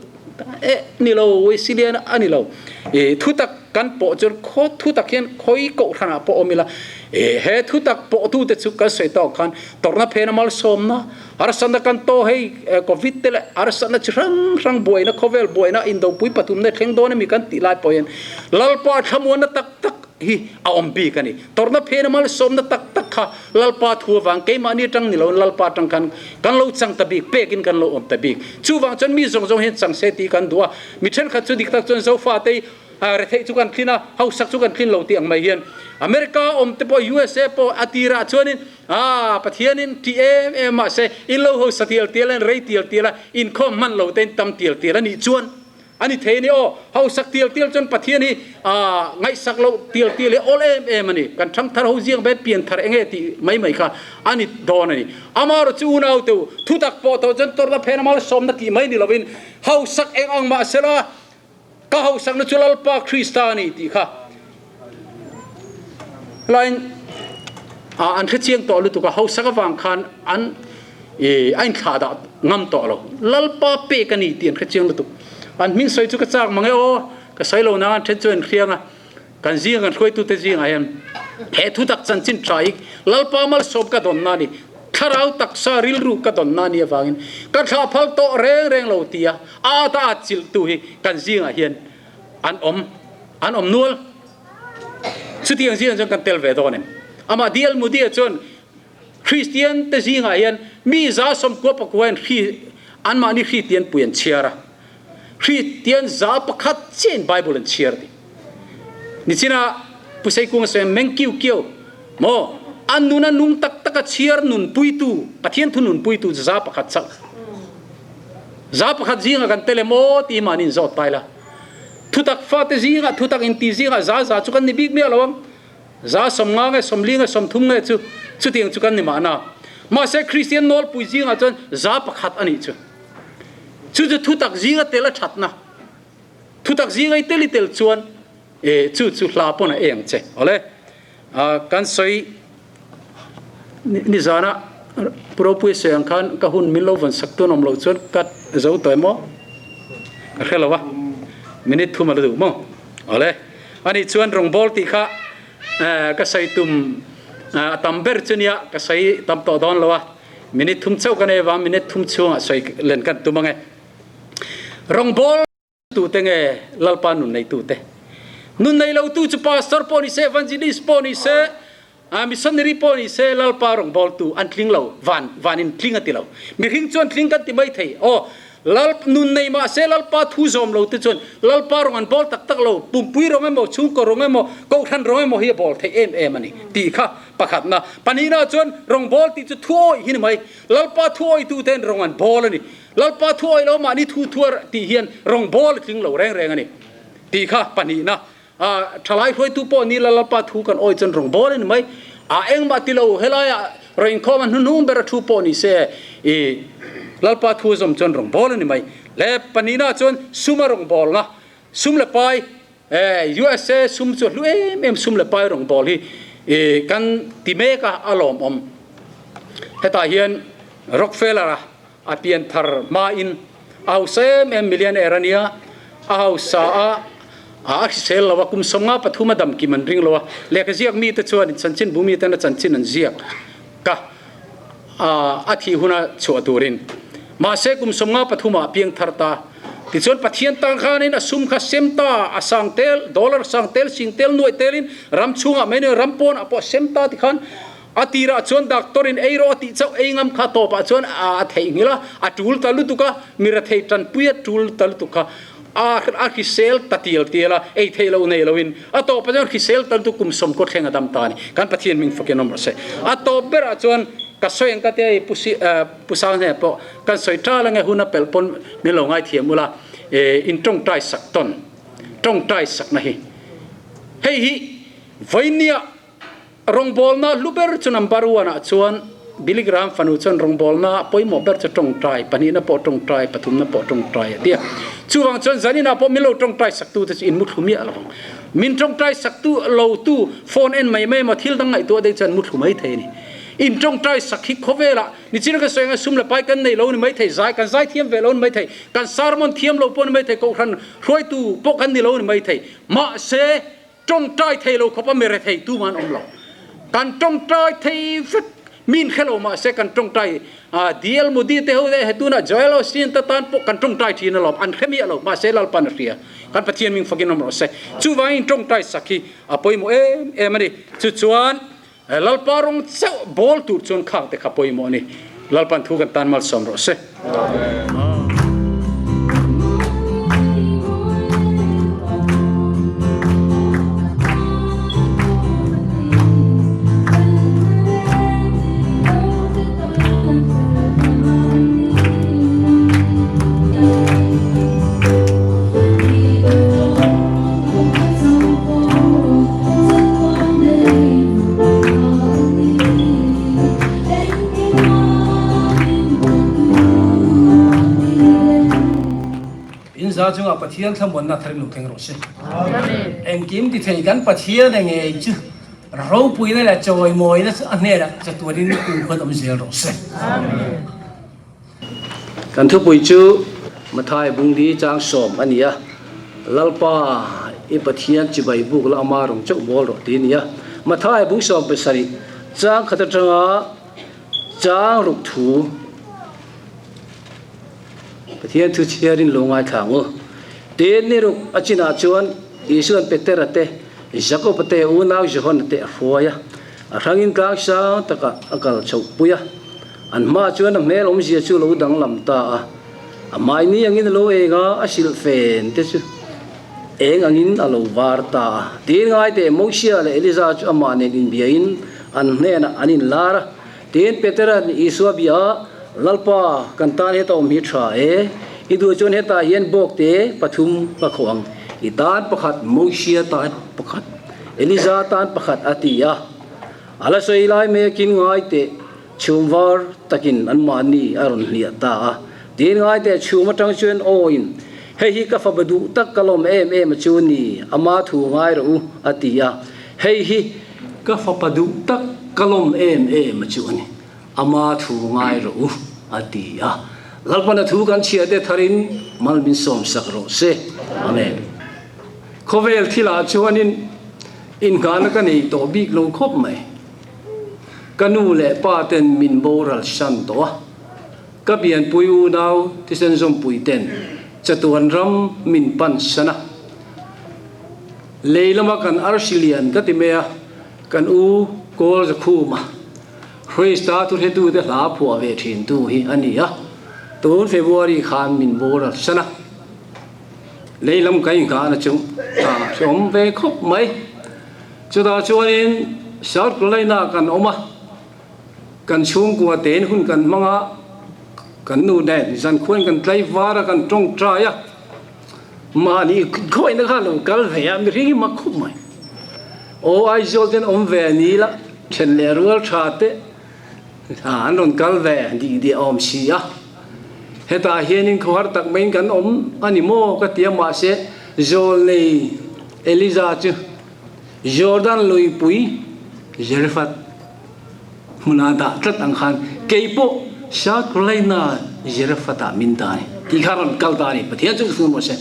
eh ni lo Wesley-an a ni lo. I thu tak kan pawh chuan khaw thu tak hian khawi kohhranah pawh awm ila he thu tak pawhtute chu kan sawi tawk khan tawrhna phena malsawmna harsatna kan tawh hei covid te leh harsatna chi hrang hrang buaina khawvel buaina indopui pathumna thleng dawn ami kan tih lai pawh hian Lalpa thlamuanna tak tak hi a awm bik a ni. Tawrhna phena malsawmna tak tak kha Lalpa thu avang keimahni atang ni loin Lalpa atang khan kan lo chang ta bik, pekin kan lo awm ta bik. Chuvang chuan mi zawng zawng hian chang se tih kan duh a, mi thenkhat chu dik tak chuan Zofate retheih chu kan thlin a, hausak chu kan thlin lo tih ang mai hian America awm te pawh USA pawh a tirah chuanin aa Pathianin tih em em mahse in lo hausa tial tial a, in rei tial tial a, inkhawm hman lo te in tam tial tial a nih chuan A ni thei a ni aw, hausak tial tial chuan Pathian hi ngaihsak loh tial tial hi awl em em a ni. Kan thangthar ho ziang ber pian thar enge tih mai mai kha a ni dawn a ni. Amaherawh chu unau te u, thutak pawh tawh chuan tawrhna phen a malsawmna tih mai ni lovin hausak eng ang mah sela ka hausakna chu Lalpa Krista a ni tih kha laiin an hrechiang tawh lutuk a, hausak avang khan an I a inthlah dah ngam tawh lo. Lalpa pek a ni tih an hre chiang lutuk. An hming sawi chu ka chak mang e aw, ka sawi lo nang an then chu an hriang a. Kan zing kan hruaitute zingah hian he thutak chanchin tha hi Lalpa malsawm ka dawnna a ni, thlarau taksa rilru ka dawnna a ni avangin ka thlah phal tawh reng reng lo tia a ata at chilhtu hi kan zingah hian an awm an awm nual. Chutiang zingah chuan kan tel ve dawn em? Amah DL Moody-a chuan. Kristian te zingah hian mi 90 pakua hian hri anmahni Kristian pui an chhiar a, Kristian 1% chiahin Bible an chhiar a ti. Nichina Pu Seikung a sawi meng kiu kiau maw an nun a nung tak tak a chhiar nunpuitu Pathian thu nunpuitu chu 1% chauh. 1% zingah kan tel em aw tih hi mahni inzawt ta ila. Thutak fate zingah thutak inti zingah za za chu kan ni bik miah lo ang. 50 nge 40 nge 30 nge chu chutiang chu kan ni mahna. Mahse Kristian nawlpui zingah chuan 1% a nih chu. Chu chu thutak zinga tel a thatna. Thutak zinga i tel i tel chuan e chu chu hla pawn a eng che. Awle kan sawi nizana Pu Ropui sawi ang khan ka hun min lo vawn sak tun awm loh chuan ka zo tawh em aw? Ka hre lo a. Minute thum a la duh maw? Awle. Ani chuan rawngbawl tih kha ka sawi tum a tam ber chu nia ka sawi tam tawh dawn lo a. Minute thum chauh ka nei avang minute thum chhungah sawi len kan tum ange. Rawngbawl tute nge Lalpa nun nei tute? Nun nei lo tu chu pastor pawh ni se, evangelist pawh ni se, missionary pawh ni se Lalpa rawngbawl tu an tling lo, van van in tling a ti lo. Mihring chuan tling kan ti mai thei. Aw, Lal nun nei mah se Lalpa thu zawm lo te chuan Lalpa rawng an bawl tak tak lo, pumpui rawng emaw, chhungkaw rawng emaw, kohhran rawng emaw hi a bawl theih em em a ni tih kha pakhatna. Pahnihna chuan rawngbawl tih chu thuawi hi ni mai. Lalpa thuawi tu ten rawng an bawl a ni. Lalpa thuawi lo mahni thu thuar tih hian rawngbawl a tling lo reng reng a ni tih kha pahnihna. A thalai hruaitu pawh ni la Lalpa thu kan awi chuan rawngbawl a ni mai. A engmah ti lo helaiah raw inkhawm a hnuhnung ber a thu pawh ni se i Lalpa thu a zawm chuan rawngbawl a ni mai. Le pahnihna chuan sum a rawngbawlna sum leh pai USA sum chu a hlu em em sum leh pai rawngbâwl hi kan ti mek a, a lawmawm. Hetah hian Rockefeller-a a pian thar hmain a hausa em em millionaire a nia, a hausa a, a hrisel lo a, kum 53 a dam kim an ring lo a, lehkha ziak mite chuan chanchinbu miten a chanchin an ziak ka a thih huna chhuah turin. Mahse kum 53 ah a piang thar ta. Tichuan Pathian tan khanin a sum kha sem ta, a sang tel, dollar sang tel, sing tel, nuaih telin ram chhungah mai ni ram pawnah pawh a sem ta tikhan a tirah chuan doctor in ei rawh a tih chauh ei ngam kha tawpah chuan a theihnghilh a, a tul ta lutuk a, mi rethei tanpui a tul ta lutuk kha a a hrisel ta tial tial a, ei theih loh nei loin a tawpah chuan hrisel ta lutuk kum sawmkaw thleng a dam ta a ni. Kan Pathian hming fakin awm rawh se. A tawp berah chuan ka sawi ang ka tia i pu si Pu Sanghne pawh kan sawi ṭal ange hun a pelh pawn min lo ngaithiam ula in tawngtai sak tawn tawngtai sakna hi hei hi vawinia rawngbawlna hlu ber chu number one ah chuan Billy Graham fanu chuan rawngbawlna pawimawh ber chu tawngtai pahnihna pawh tawngtai pathumna pawh tawngtai a ti a chuvang chuan zaninah pawh min lo tawngtai saktu te chu in muthlu miah lo ang min tawngtai saktu lo tu phone en mai mai emaw thil dang ngaihtuah deuh chuan muthlu mai thei a ni. In tawngtai sak hi khawvelah nichin ka sawi anga sum leh pai kan nei lo ni maithei, zai kan zai thiam ve lo ni maithei, kan sermon thiam lo pawh ni maithei, kohhran hruaitu pawh kan ni lo ni maithei, mahse tawngtai thei lo khawpa mi rethei tu man awm lo. Kan tawngtai thei vek, min hre lo mahse kan tawngtai DL Modi te ho leh tuna Joel Osteen te tan pawh kan tawngtai thin alawm, an hre miah lo mahse Lalpan a hria. Kan Pathian ming fakin awm rawh se. Chuvangin tawngtai sak hi a pawimawh em em a ni. Chuchuan Lalpa rawng chauh bawl tur chuan khang te kha pawimawh a ni. Lalpan thu kan tan malsawm rawh se. In za chungah Pathian thlamuanna thar in lo thleng rawh se. Engkim ti thei kan Pathian e ngei chu ropuina leh chawimawina chu a hnenah chatuanin kumkhuan awm zel rawh se. Kan thupui chu Mathai Bungdi chang sawm a ni a, Lalpa i Pathian chibai buk la ama rawng chauh bawl rawh tih a ni a. Mathai bung 17 chang khat atanga chang ruk thu Pathian thu chhiarin lo ngaithla ang u. Tin, ni ruk a chinah chuan Isua'n Petera te, Jakoba te, unau Johana te a hruai a. A hrangin tlang sang takah a kal chhoh pui a, an hmaah chuan a hmel awmzia chu a lo danglam ta a. A mahni angin a lo eng a, a silh fen te chu eng angin a lo var ta a. Tiin ngai teh Mosia leh Eliza chu amah nen inbiain an hnenah an inlar a. Tiin Petera'n Isua bia a, Lalpa, kan tan heta awm hi tha e. I duh chuan hetah hian bawkte pathum ka khawh ang. I tan pakhat, Mosia tan pakhat, Eliza tan pakhat a ti a. A la sawi lai mekin ngai teh chhum var takin anmahni a rawn hliah ta a. Tiin ngai teh chhum atang chuan awiin, Hei hi ka fapa duh tak ka lawm em em a chu ni, ama thu ngai rawh u, a ti a. Hei hi ka fapa duh tak ka lawm em em a chu a ni, ama thu ngai rawh u, a ti a. Lalpana thu kan chhiah te tharin mal min sawmsak rawh se. Amen. Khawvel thilah chuanin inngahna ka nei tawh bik lo khawp mai. Ka nu leh pa ten min boral san tawh a, ka pianpui unau thisen zawmpui ten chatuan ram min pan san a. Lei lama kan arsi lian ka ti mai a, kan u Kawl Zakhuma, Hrista thuhretute hla phuah ve thintu hi a ni a, tun February khan min boral san a. Lei lam ka inghahna chu a hreawm ve khawp mai. Chutah chuanin South Carolina kan awm a, kan chhungkua tein hun kan hmang a, kan nu nen zankhuain kan tlaivar a, kan tawngtai a, mahni khawihna kha lo kal ve a, mihring hi mak khawp mai. Aw Aizawl ten awm ve ni la, then leh rual tha te an rawn kal ve dih diah awm si a. Hetah hianin khawhar tak maiin kan awm a ni maw ka ti a, mahse Zawlnei Eliza chu Jordan luipui Zarephath hmunah dah tlat ang khan kei pawh South Carolina Zarephath-ah min dah a ni tih kha rawn kal ta a ni. Pathian chu fun rawh se.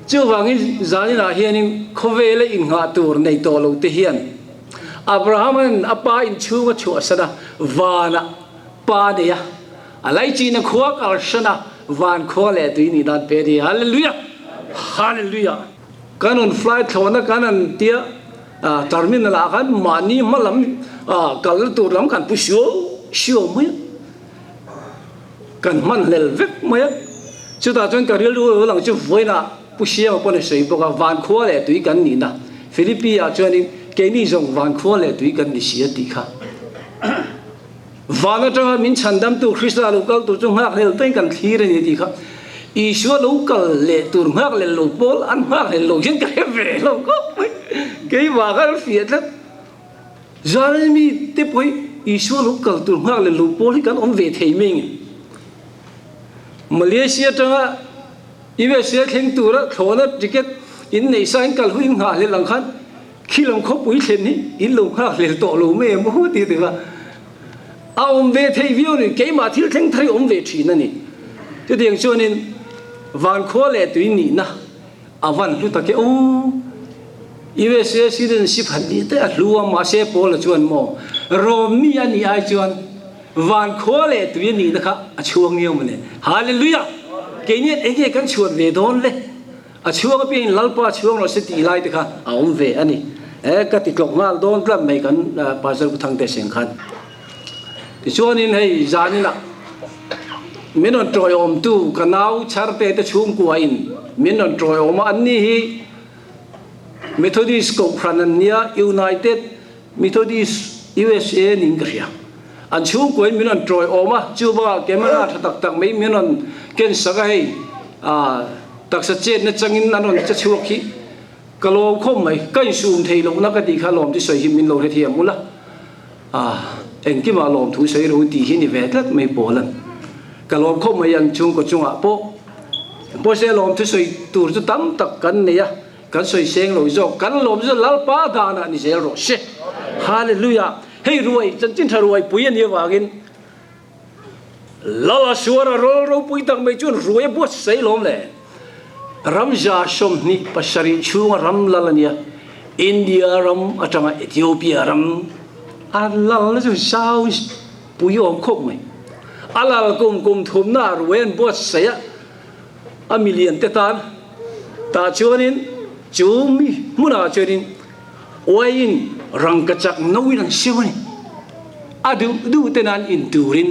Chuvangin zaninah hianin khawvela innghah tur nei tawh lo te hian Abraham-a'n a pa inchhung a chhuahsan a, vanah Pa nei a, a laichin a khua kalhran a, van khua leh tui nih dan pe a ni. Hallelujah! Hallelujah! Kan rawn fly thlawhna kan han tia terminal ah khan mahni hma lam kalna tur lam kan pu siau siau mai a, kan hman hlel vek mai a. Chutah chuan ka rilru lo lang chu vawiinah Pu Siama pawn a sawi bawk a, van khua leh tui kan nihna Philippi ah chuanin keini zawng van khua leh tui kan ni si a tih kha. Van atanga min chhandamtu Krista lo kal tur chu nghakhlel tawhin kan thlir a ni tih kha Isua lo kal leh tur nghakhlel lo pawl an nghakhlel lo hian ka hre ve lo khawp mai. Keimah kha an fiah tlat. Zan mi te pawh hi Isua lo kal tur nghakhlel lo pawl hi kan awm ve thei mai nge. Malaysia atanga USA thleng tura thlawhna ticket in neih sa in kal hun in nghahhlel ang khan Khi lam khawpui thlen hi in lo nghak hlel tawh lo mai em aw ti tiva a awm ve thei viau ni keimah thil thleng thar hi awm ve thin a ni. Chutiang chuanin van khua leh tui nihna a van hlu tak e aw. USA citizenship han nih te a hlu a mahse Paula chuan maw Rom mi a nih ai chuan van khua leh tui a nihna kha a chhuang ngiau mawle. Hallelujah! Keinian enge kan chhuan ve dawn le? A chhuang apiangin Lalpa chhuang rawh se tih lai te kha a awm ve a ni. E, ka ti tlawk nghal dawn tlat mai kan Pastor Pu Thangte Seng khan. Tichuanin hei zaninah min rawn tawiawmtu ka nau Chharte te chhungkuain min rawn tawiawm a, anni hi Methodist Kohhran an nia, United Methodist USA niin ka hria. An chhungkuain min rawn tawiawm a, chu bakah camera tha tak tak mai min rawn ken sak a hei taksa chetna changin an rawn che chhuak hi ka lawm khawp mai. Ka insum thei lohna ka tih kha lawm chu sawi hi min lo hrethiam ula, engkimah lawm thu sawi ro tih hi ni ve tlat mai pawl an. Ka lawm khawp mai an chhungkaw chungah pawh pawise lawm thu sawi tur chu tam tak kan nei a. Kan sawi seng lo zawk, kan lawm chu Lalpa danah ni zel rawh se. Hallelujah! Hei ruai, chanchin tha ruai pui a nih avangin Lala suara rawl ropui tak mai chuan ruai a buatsaih lawm le. Ramza 27 chhunga ram lal a nia, India ram atanga Ethiopia ram a lal na chu zau pui awm khawp mai. A lal kum kum thumna ruai an buatsaih a, A milian te tan tah chuanin chu mi hmunah chuanin uaiin Rangkachak no in an siam a ni. A duh duh ten an in turin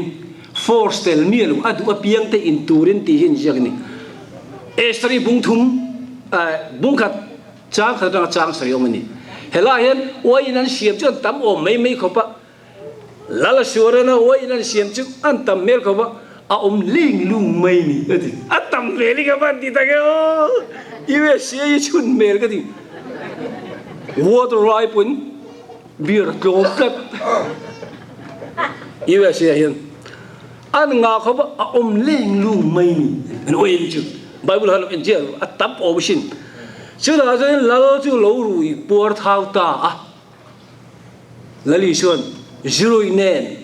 force tel miah lo, a duh apiang te in turin tih hi an ziak a ni. Esther-i bung thum, bung khat chang khat atanga chang sawi awm a ni. Helaiah hian uaiin an siam chu an tam awm mai mai khawp a, Lal Suarana uaiin an siam chu an tam hmel khawp a, a awm ling lung mai ni a ti. A tam hmel hi ka van ti tak e aw, USA hi chhun hmel ka ti. Water lai pawn beer a tlawm tlat. USA ah hian an ngah khawp a, a awm leng lung mai ni an uaiin chu. Bible han en chiah a tam awm asin. Chutah chuan Lal chu lo rui puar thau ta a. Lali chuan Zirui nen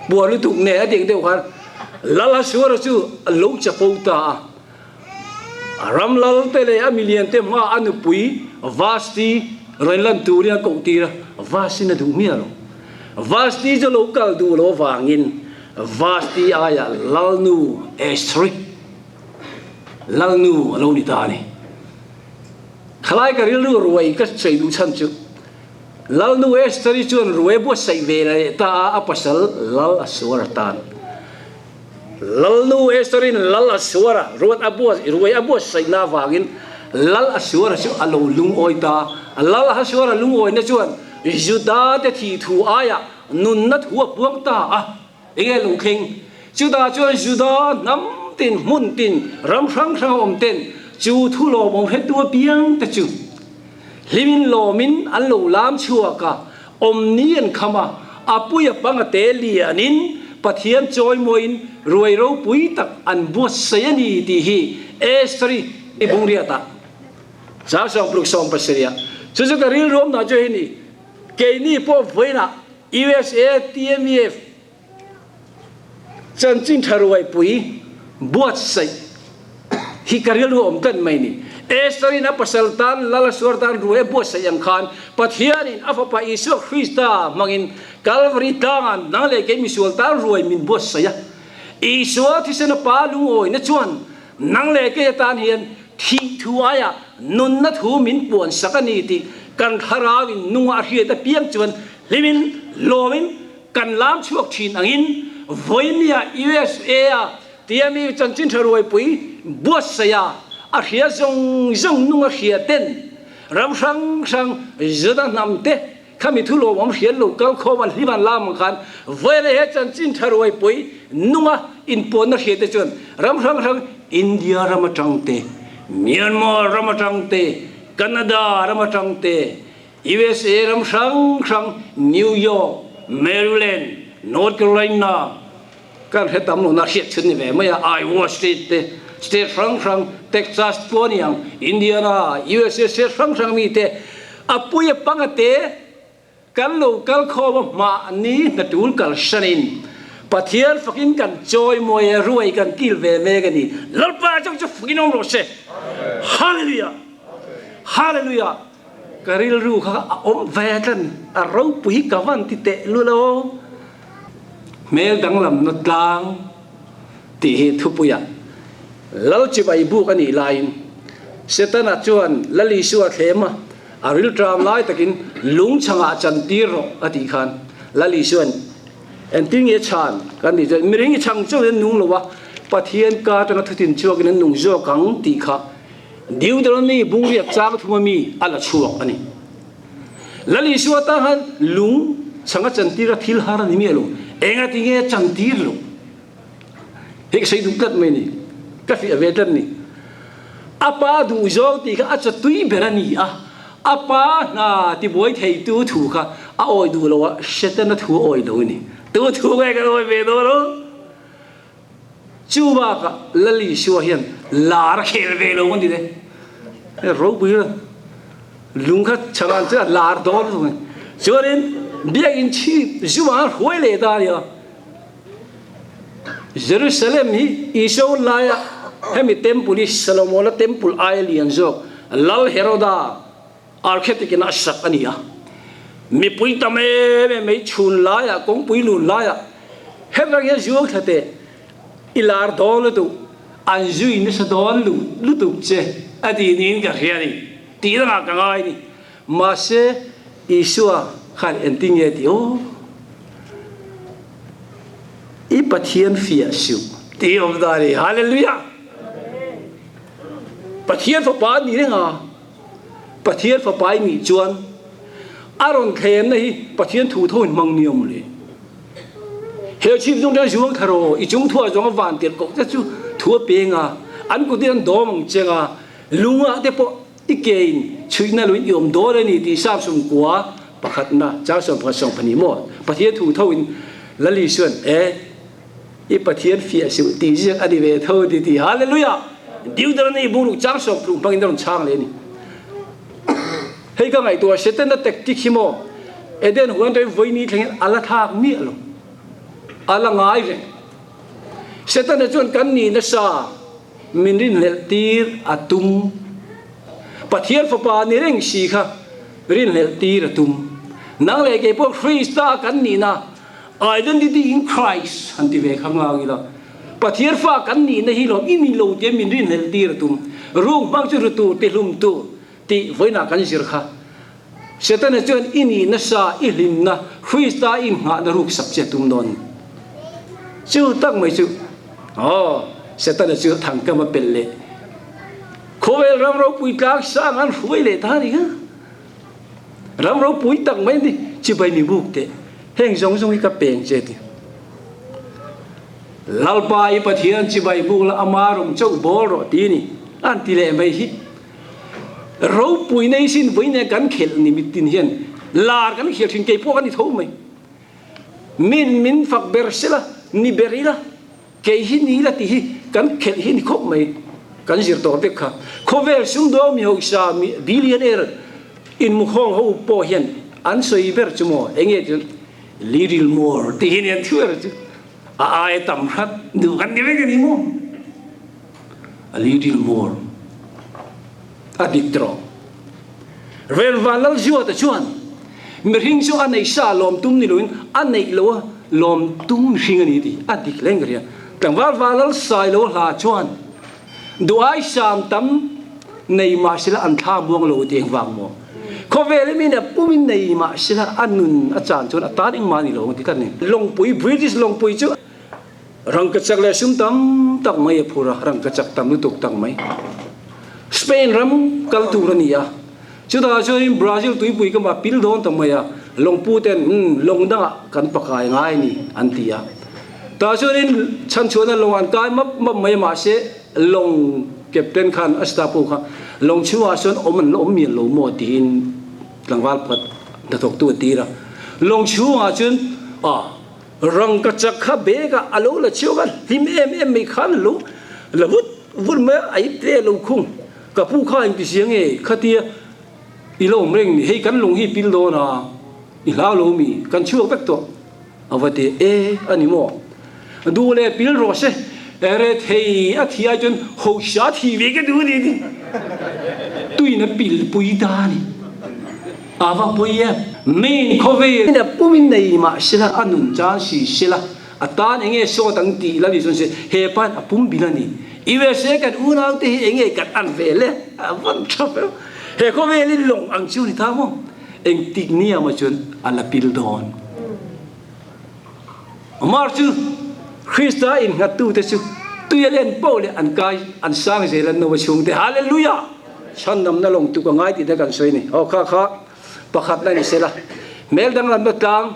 puar lutuk nen a tih deuh khan Lal Hasuara chu a lo chapo ta a. A ram lal te leh a milian te hma a nupui Vasti rawn lan turin a koh tir a, Vastin a duh miah lo. Vasti chu lo kal duh lo avangin Vasti aiah Lalnu Estheri, Lalnu a lo ni ta a ni. Khalai ka rilru ruai ka sawi duh chhan chu Lalnu Estheri chuan ruai buatsaih ve leh ta a, a pasal Lal Asuara tan. Lalnu Estheri'n Lal Asuara ruat a buat ruai a buatsaihna avangin Lal Asuara chu a lo lungawi ta. Lal Asuara lungawina chuan Juda te thih thu aiah nunna thu a puang ta a. Enge lo thleng? Chutah chuan Juda hnam tin, hmun tin, ram hrang hrang a awm ten chu thu lawmawm hretu apiang te chu hlimin lawmin an lo lam chhuak a, awmni an kham a, a pui a pang a te lianin Pathian chawimawiin ruai ropui tak an buatsaih a ni tih hi Esther-i bungriatah 67 ah chu chu ka rilruamna chu hei ni, keini pawh vawiinah USA TMEF chanchin tha ruaipui buatsaih hi ka rilru awm tlat mai ni. Esther-in a pasal tan Lal Asuar tan ruai a buatsaih ang khan Pathianin a fapa Isua Krista hmangin Kalvari tlangah nang leh kei misual tan ruai min buatsaih a. Isua thisen a pa lungawina chuan nang leh kei atan hian thih thu aiah nunna thu min puansak a ni tih kan thlarauin nunga a hriat apiang chuan Hlimin lawmin kan lam chhuak thin angin vawinia USA a tia mi chanchin tha ruaipui buatsaih a, a hria zawng zawng nung a hria ten ram hrang hrang Juda hnam te kha mi thu lawmawm hriat lo kal khawm an hlim an lam ang khan vawinia he chanchin tha ruaipui nunga inpuanna hria te chuan ram hrang hrang India ram atang te, Myanmar ram atang te, Canada ram atang te, USA ram hrang hrang New York, Maryland, North Carolina kan hre tam lohna hriat chhun ni ve mai a, Iowa state te, state hrang hrang Texas pawh a ni ang, Indiana, USA state hrang hrang mi te a pui a panga te kan lo kal khawm a mahni hna tul kal hranin Pathian fakin kan chawi mawi a ruai kan kil ve mek a ni. Lalpa chauh chu fakin awm rawh se. Hallelujah! Hallelujah! Ka rilru kha a awm ve tlat ni, a ropui hi ka van ti teh lul aw. Hmel danglamna tlang tih hi thupuiah Lal chibai buk a nih laiin Setana chuan Lal Isua thlem a, a rilṭam lai takin lung chhangah chantir rawh a tih khan Lal Isua'n engtin nge chhan kan tih chuan mihring hi chhang chauhin an nung lo a, Pathian ka atanga thutin chhuakin an nung zawk ang tih kha Deuteronomy bungriat chang thuma mi a la chhuak a ni. Lal Isua tan khan lung chhanga chantir a thil har a ni miah lo. Engati nge a chantir lo? Hei ka sawi duh tlat mai ni. Ka fiah ve tlat ni. A pa duh zawng tih kha a chatui ber a ni a. A pa hna tibuai theitu thu kha a awi duh lo a, Setana thu a awi lo a ni. Tu thu nge kan awi ve dawn aw? Chu bakah Lal Isua hian lar a khel ve lo an ti le. Ropui la lung kha chhangan chu a lar dawn a ni. Chuanin biakinn chhip zumah a hruai leh ta a nia. Jerusalem hi Isua hun laia hemi temple hi Solomona temple aia lian zawk Lal Heroda Architect in a sak a ni a, mipui tam em em mai chhun laiah kawngpui lun laiah hetiang hian zuang thla teh i lar dawn lutuk an zui nasa dawn lutuk che a tih niin ka hria a ni tih dangah ka ngai a ni. Mahse. Isua khan engtin nge tih aw? I Pathian fiah suh tih awm dan a ni. Hallelujah! Pathian fapa a ni reng a, Pathian fapa i nih chuan a rawn thlemna hi Pathian thu tho in hmang ni awm le. He chhip chung chuan zuang thar aw, i chung thuah zawng a van tirh koh te chu thu a peng a, an kutin an dawm ang cheng a, lungah te pawh i ke in chhuihna luin i awm dawn a ni tih Samsung kua pakhatna chang 11 12 maw Pathian thu tho in Lali chuan e i Pathian fiah suh tih ziak a ni ve tho ti ti Hallelujah! Deuteronomy bungruk chang 60 hmangin a rawn chhang leh a ni. Hei ka ngaihtuah Setana tactic hi maw Eden huan atangin vawiini thlengin a la thlak miah lo. A la ngai reng. Setana chuan kan ni nasa min rinhlelh tir a tum. Pathian fapa ni reng si kha rinhlelh tir a tum. Nang leh kei pawh Krista kan nihna Identity in Christ han ti ve kha ngang ila. Pathian fa kan nihna hi lawm i ni lo tia min rinhlelh tir a tum. Ruk hmang chu ru tur ti hlum tur tih vawiinah kan zir kha. Setana chuan i nihna sa i hlimna Krista i inghahna ruk sak che a tum dawn. Chu tak mai chu aw Setana chu thangkam a pelh leh khawvel ram ropui tlang sang an hruai leh ta a ni kha. Ram ropui tak mai ni chibai mi buk teh heng zawng zawng hi ka peng che ti. Lalpa i Pathian chibai buk la ama rawng chauh bawl rawh ti ni an ti leh mai hi. Ropui nei sin vui nen kan khelh ni mitin hian lar kan khel thin kei pawh ka ni tho mai. Min min fak ber sela ni ber ila Kei hi ni la tih hi kan khelh hi ni khawp mai. Kan zir tawh vek kha. Khawvel sumdawng mi hausa mi billionaire inmukhawng ho pawh hian an sawi ber chu maw enge chu little more tih hi ni an thu ber chu. A aia tam hrat duh kan ni vek a ni maw? A little more. A dik tawh. Rel Vanlalzuata chuan mihring chu a neih sa lawm tum ni loin a neih lo a lawm tum mihring a ni tih a dik leng ka hria. Tlangval Vanlal Sailo hla chuan duhai sam tam nei mahsela an thla muang lo ti engvang maw? Khawvel hi mi nen pumin nei mahsela a nun a chan chuan a tan engmah a ni lo ang ti tlat a ni. Lawngpui, British lawngpui chu Rangkachak leh sum tam tak mai a phur a, rangkachak tam lutuk tak mai. Spain ram kal tur a ni a, chutah chuanin Brazil tuipui ka mah pil dawn ta mai a, lawngpu ten umm lawng dangah kan pakai ngai a ni an ti a. Tah chuanin chhanchhuahna lawng an kai map map mai a mahse lawng captain khan a staff ho kha lawng chhungah chuan awm an la awm mial lo maw tiin tlangval pakhat hnathawktu a tir a. Lawng chhungah chuan ah Rangkachak kha bag ah a lo la chhiau a, hlim em em mai khan a lo la vut vut mai a, a ip tle a lo khung. Ka pu kha engti sia nge khatia i lo awm reng ni, hei kan lung hi pil dawn a, i hlau lo mi, kan chhuak vek tawh a va ti e a ni maw? Duh leh pil rawh se, rethei a thi ai chuan hosa thi ve ka duh a ni a ti. Tuin a pil pui ta a ni. A va pui e. Main khawvel a pumin nei mah sela, a nun chan si sela, a tan enge sawt ang tih la ni chuan se he pa'n a pum bil a ni. USA kan unau te hi enge kan an ve le? A van tha fel. He khawvel hi lawng ang chu ni ta maw? Engtik ni ah maw chuan a la pil dawn. Amar chu Krista innghattu te chu tui a len poh leh an kai an sang zel an no a chhung te. Hallelujah! Chhandamna lawng tuk a ngai tih te kan sawi a ni. Aw kha kha pakhatna ni sela. Hmel danglamna tlang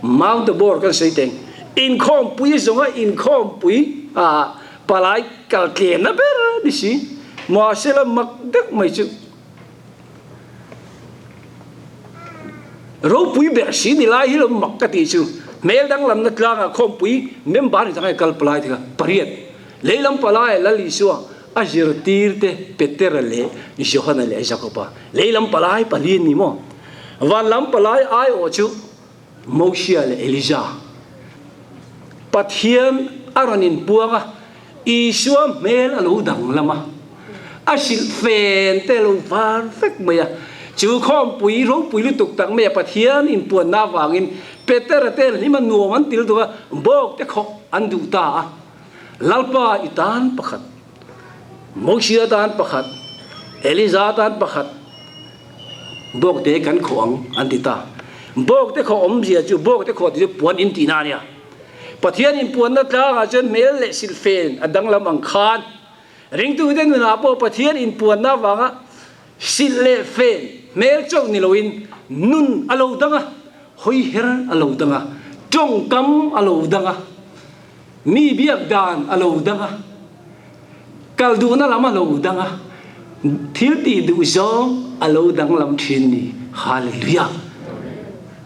Mount Tabor kan sawi teng. Inkhawmpui zawnga inkhawmpui ah palai kal tlemna ber ni si. Mahsela mak deuh mai chu Ropui ber si ni lai hi lo mak ka tih chu hmel danglamna tlangah khawmpui member ni tanga kal palai te kha pariat lehlam palai Lal Isua a zirtir te Petera leh Johana leh Jakoba lehlam palai pali an ni maw vanlam palai aiawh chu Mosia leh Elija Pathian a rawn inpuang a, Isua hmel a lo danglam a, a hrilh fen te a lo var vek mai a. Chu khawmpui ropui lutuk tak mai a Pathian inpuanna avangin Petera te hlima nuam an til duh a, bawk te khawh an duh ta a. Lalpa i tan pakhat, Mosia tan pakhat, Elija tan pakhat. Bawkte kan khawh ang an ti ta. Bawkte khawh awmzia chu bawkte khawh tih chu puan in tihna a nia. Pathian inpuanna tlangah chuan hmel leh silhfen a danglam ang khan ringtute nunah pawh Pathian inpuanna avanga silh leh fen hmel chauh ni loin nun a lo dang a, hawiher a lo dang a, tawngkam a lo dang a, mi biak dan a lo dang a, kal duhna lam a lo dang a, thil tih duh zawng a lo danglam thin ni. Hallelujah!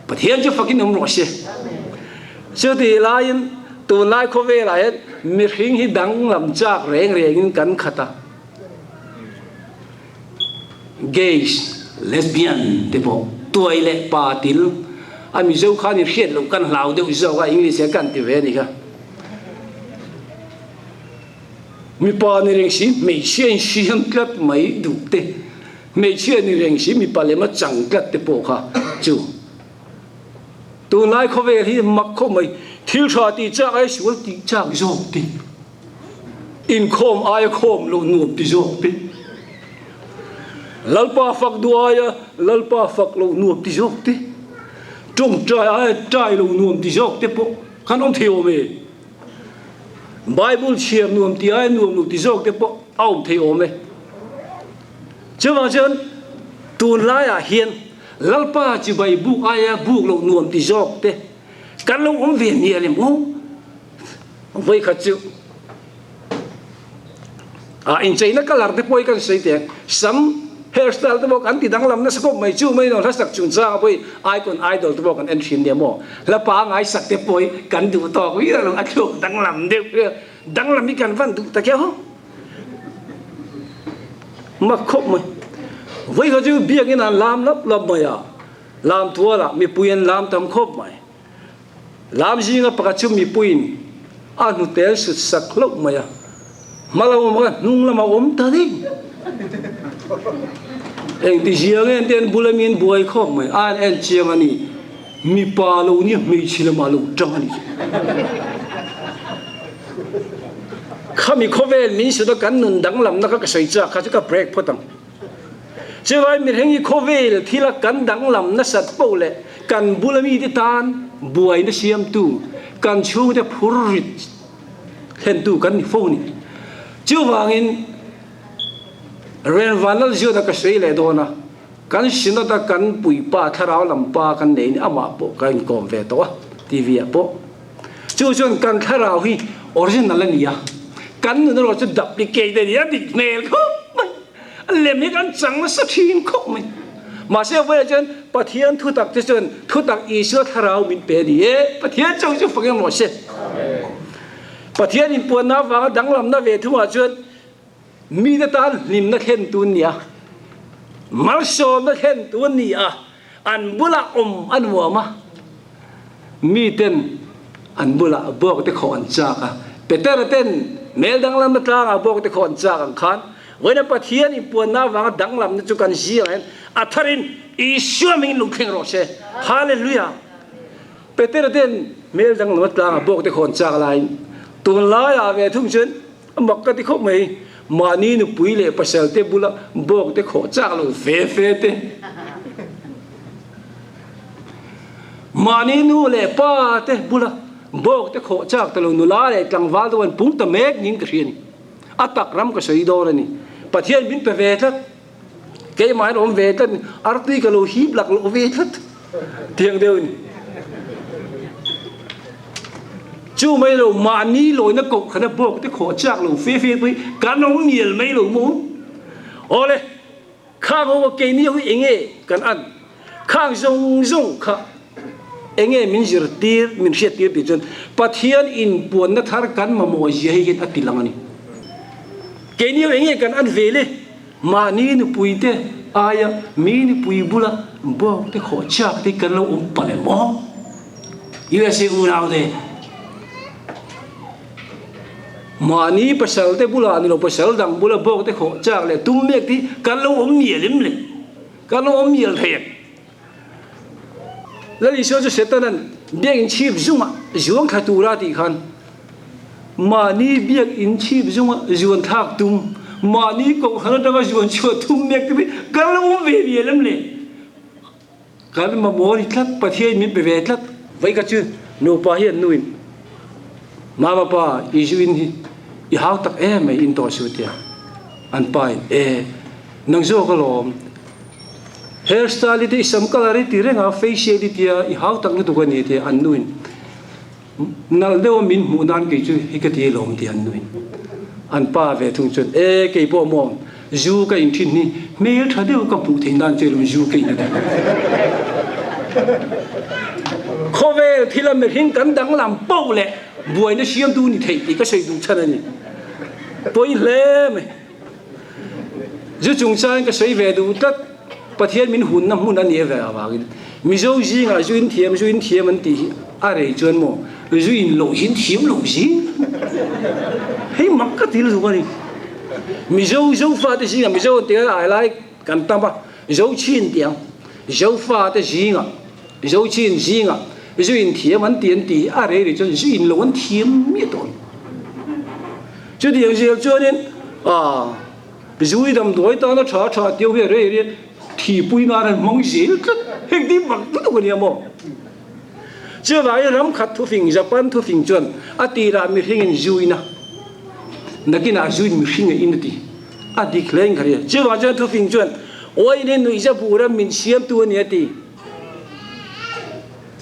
Pathian chu fakin awm rawh se. Chutih laiin tunlai khawvelah hian mihring hi danglam chak reng rengin kan khat a. Gays, lesbian te pawh tuai leh pa til a Mizo khan i hriat loh kan hlau deuh zawk a English hian kan ti ve a ni kha. Mipa ni reng si hmeichhia in siam tlat mai duh te, hmeichhia ni reng si mipa lema chang tlat te pawh kha chu tunlai khawvel hi mak khawp mai, thil tha tih chak ai sual tih chak zawk te, inkhawm aia khawm loh nuam ti zawk te, Lalpa fak duh aia Lalpa fak loh nuam ti zawk te, tawngtai aia tai loh nuam ti zawk te pawh khan awm thei awm e. Bible chhiar nuam ti aia nuam lo ti zawk te pawh a awm thei awm e. Chuvang chuan tunlaiah hian Lalpa chibai buk aia buk loh nuam ti zawk te kan lo awm ve mial em aw? Vawikhat chu ah incheina colour te pawh hi kan sawi teh sam hairstyle te pawh kan ti danglam nasa khawp mai chu mai lo hla sak chungchang ah pawh hi icon idol te pawh kan en thin nia maw hla pangai sak te pawh hi kan duh tawk viau lo a thluk danglam deuh danglam hi kan van duh ta keuh mak khawp mai vawikhat chu biakin an lam lap lap mai a lam tualah mipui an lam tam khawp mai. Lam zinga pakhat chu mipuiin a hnute sut sak hlauh mai a, hma lam awm kha hnung lamah awm ta ding. Engti zia nge an ti an bula mi an buai khawp mai, a an en chiang a ni, mipa lo nia hmeichhe lamah lo tang a ni. Khami khawvel min sut a kan nun danglamna kha ka sawi chak kha chu ka break phawt ang. Chuvai mirheng hi khawvel thila kan danglam nasat poh leh kan bula mite tan buaina siamtu, kan chhungte phur rit thlentu kan ni fo a ni. Chuvangin Renvanlalziona ka sawi leh dawn a, kan Synod a kan puipa thlarau lam pa kan nei ni amah pawh ka inkawm ve tawh a, TV ah pawh. Chu chuan kan thlarau hi original a ni a, kan nun erawh chu duplicate a ni a, dik hmel khawp mai. Lem hi kan chang nasa thin khawp mai. Mahse vawiah chuan Pathian thutak te chuan thutak Isua thlarau min pe a ni e. Pathian chauh chu fak emaw se. Pathian inpuanna avanga danglamna ve thungah chuan mite tan hlimna thlen tu an ni a, malsawmna thlen tu an ni a, an bulah awm a nuam a, miten an bulah bawk te khawh an chak a. Petera ten hmel danglamna tlangah bawk te khawh an chak ang khan Vawiina Pathian inpuanna avanga danglamna chu kan zingah hian a tharin Isua hmingin lo thleng rawh se. Hallelujah! Petera ten hmel danglamna tlangah bawk te khawn chak laiin tunlaiah ve thung chuan a mak ka ti khawp mai. Mahni nupui leh pasal te bula bawk te khawh chak lo fe fe te. Mahni nu leh pa te bula bawk te khawh chak ta lo nula leh tlangval te pawh an pung ta mek niin ka hria a ni. A tak ram ka sawi dawn a ni. Pathian min pe ve tlat. Keimah hian awm ve tlat ni. Artui ka lo hip lak loh ve tlat. Tiang deuh a ni. Chu mai lo mahni lawina koh khan a bawk te khawh chak lo fe fe pawh hi kan awm mial mai lo maw? Awle, khang ho keini ho hi enge kan an? Khang zawng zawng kha enge min zirtir, min hriattir tih chuan Pathian inpuanna thar kan mamawh zia hi hian a ti lang a ni. Keini ho enge kan an ve le? Mahni nupui te aia mi nupui bula bawk te khawh chak te kan lo awm palh em aw? USA unau te mahni pasal te bulah ni lo pasal dang bula bawk te khawh chak leh tum mek te hi kan lo awm mial em le? Kan awm mial thei ang. Lal Isua chu Setanan biakinn chhip zungah zuang thla tura tih khan mahni biakinn chhip zunga zuan thlak tum, mahni kohhran atanga zuan chhuah tum mek te hi kan lo awm ve mial em le? Kan mamawh ni tlat, Pathian min pe ve tlat. Vai ka chu nupa hi an nuin Mama pa i zu in hi i hau tak em mai in tawh su tia an pa in e nang zawk alawm hair style i te i sam colour i ti reng a facial i tia i hau tak lutuk a ni tia an nuin Nalh deuha min hmuh nan kei chu hi ka ti alawm ti an nuin. An pa ve thung chuan, E, kei pawh maw, zu ka in thin hi hmel tha deuh ka hmuh theih nan chu alawm zu ka in a ti. Khawvel thila mihring kan danglam poh leh buaina siamtu ni theih tih ka sawi duh chhan a ni. Pawi hle mai. Zu chungchangin ka sawi ve duh tlat, Pathian min hunna hmun a nih ve avangin Mizo zingah zu in thiam, zu in thiam an tih hi a rei chuan maw zu in loh hi an thiam lo zing hei mak ka ti lutuk a ni. Mizo Zofate zingah Mizo an tia ai lai kan tam a, Zochin tih ang Zofate zingah Zochin zingah zu in thiam an ti an tih hi a rei rei chuan zu in loh an thiam miah tawh lo. Chutiang zel chuanin aah Zui damdawi tana tha tha tio hi a rei rei thipui nan an hmang zel tlat heng ti mak lutuk a nia maw? Chuvangin ram khat thufing Japan thufing chuan a tirah mihringin zuina nakinah zuin mihring a in a ti a dik hle in ka hria. Chuvang chuan thufing chuan Oilin nuihza bura min siamtu a ni a ti.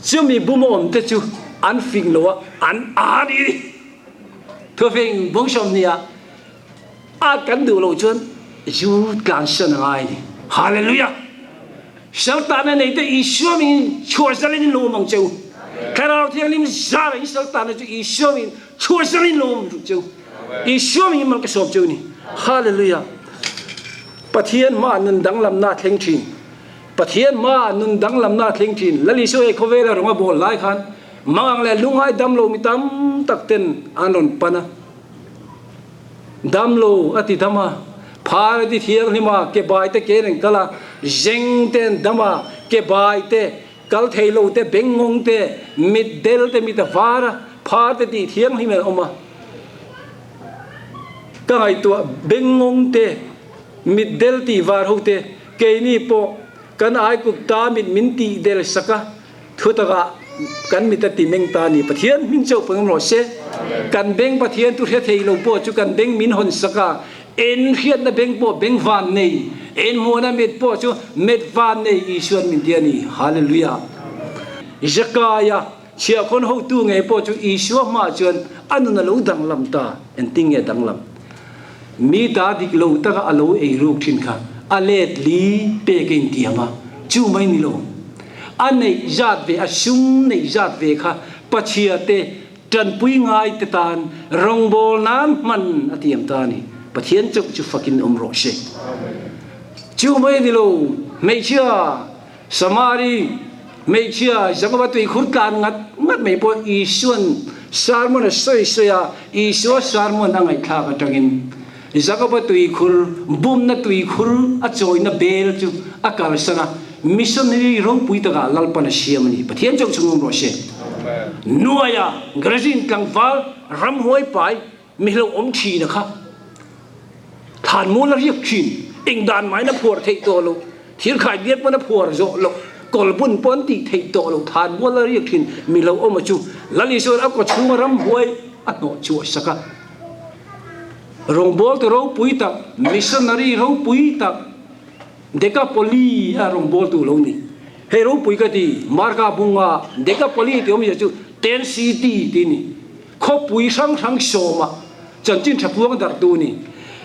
Chumi bum a awm te chu an fing lo a an a ni. Thufing bawngsawm nia a kan duh loh chuan zu tlansan a ngai a ni. Hallelujah! Saltana nei te Isua mingin chhuahzalin in lo awm ang che u. Thlarau Thianghlim zara in saltana chu Isua mingin chhuahzalin lo awm ruk che u. Isua mingin mal ka sawm che u ni. Hallelujah! Pathian hmaah nun danglamna a thleng thin. Pathian hmaah nun danglamna a thleng thin. Lal Isua he khawvela rawng a bawl lai khan Mangang leh lungai damlo mi tam tak ten an rawn pan a. Damlo a ti dam a, phar a ti thianghlim a, ke bai te ken an kal a, zeng te an dam a, ke bai te, kal thei lo te, bengngawng te, mit del te, mit a var a, phar te tih thianghlim an awm a. Ka ngaihtuah bengngawng te, mit del tih var ho te, keini pawh kan aikup ta mit min tih del sak a, Thu takah kan mit a ti meng ta a ni. Pathian hming chauh pawh rawh se. Kan beng Pathian tu hre thei lo pawh chu kan beng min hawn sak a, en hriatna beng pawh beng van nei, en hmuhna mit pawh chu met van nei Isuan min ti a ni. Hallelujah. Zakaia chhiahkhawn hotu ngei pawh chu Isua hmaah chuan a nun a lo danglam ta. Engtin nge danglam? Mi ta dik lo taka a lo ei ruk thin kha a let li pek a intiam a, chu mai ni lo. A neih zat ve, a sum neih zat ve kha Pachhia te tanpui ngai te tan rawngbâwl nan hman a tiam ta a ni. Pathian chauh chu fakin awm rawh se. Chu mai ni lo, hmeichhia Samari hmeichhia Jakoba tuikhur tlan ngat ngat mai pawh Isua'n sermon a sawi sawi a, Isua sermon a ngaihthlak atangin Jakoba tuikhur bumna tuikhur a chawina bel chu a kalsan a, missionary ropui takah Lalpan a siam a ni. Pathian chauh chhung awm rawh se. Nuaia Grazin tlangval ramhuai pai Mi hlauhawm thin a kha thlan mual a riak thin, eng dan mahin a phuar theih tawh loh, thir khai biat pawn a phuar zawh loh, kawl bun pawn an tih theih tawh loh, thlan mual a riak thin, mi hlauhawm a chu Lal Isua'n a kaw chhunga ramhuai a hnawh chhuah sak a. Rawngbawltu ropui tak, missionary ropui tak, Dekapoli a rawngbawltu lo ni. Hei ropui ka ti, Marka bunga Dekapoli tih awmzia chu Ten City tih a ni. Khawpui hrang hrang sawma chanchin tha puang darhtu a ni.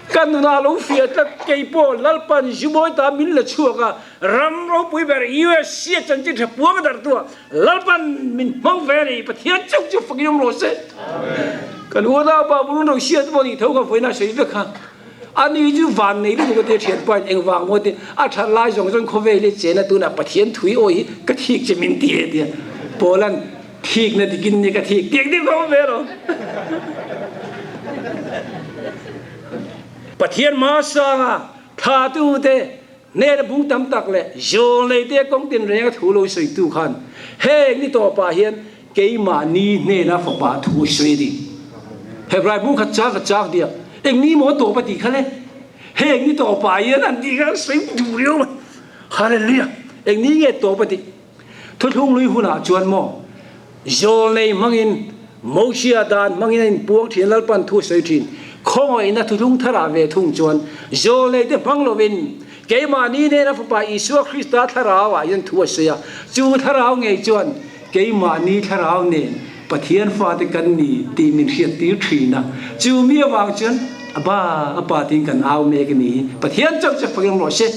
Ka nunah lo fiah tlat, kei pawh Lalpan Zubawi ta min la chhuak a, ram ropui ber USA a chanchin tha puang darhtu ah Lalpan min hmang ve a ni, Pathian chauh chu fakin awm rawh se. Kan unau pa Burun Rosia te pawh nih tho ka vawiin a sawi vek kha. Ani chu van nei lutuk a tia thianpa in engvang maw tia a that lai zawng zawng khawvel hi chena tunah Pathian thui awi hi ka thik che min ti e tia Paula'n Thikna dikin ni ka thik tiang ding kha ve lo. Pathian ma sanga tha tu te hnen a bung tam tak leh zawl nei te kawng tin reng a thu lo sawi tu khan heng ni tawp ah hian keimahni hnena fapa thu a sawi a ni. Hebrai bung khat chak a chak diak eng ni maw tawp a tih kha le heng ni tawp ah hian an tih kha sawi duh riau mai. Hallelujah! Eng ni nge tawp a tih? Thuthlung lui hunah chuan maw Zawlnei hmangin Mosia dan hmangin a inpuang thin Lalpan thu a sawi thin. Khawngaihna thuthlung tharah ve thung chuan Zawlnei te hmang lovin keimahni nena Fapa Isua Krista thlarauah hian thu a sawi a, chu thlarau ngei chuan keimahni thlarau nen Pathian fate kan ni tih min hriattir thin a, chu mi avang chuan a ba a pa tiin kan au mek a ni hi. Pathian chauh chu fak eng rawh se.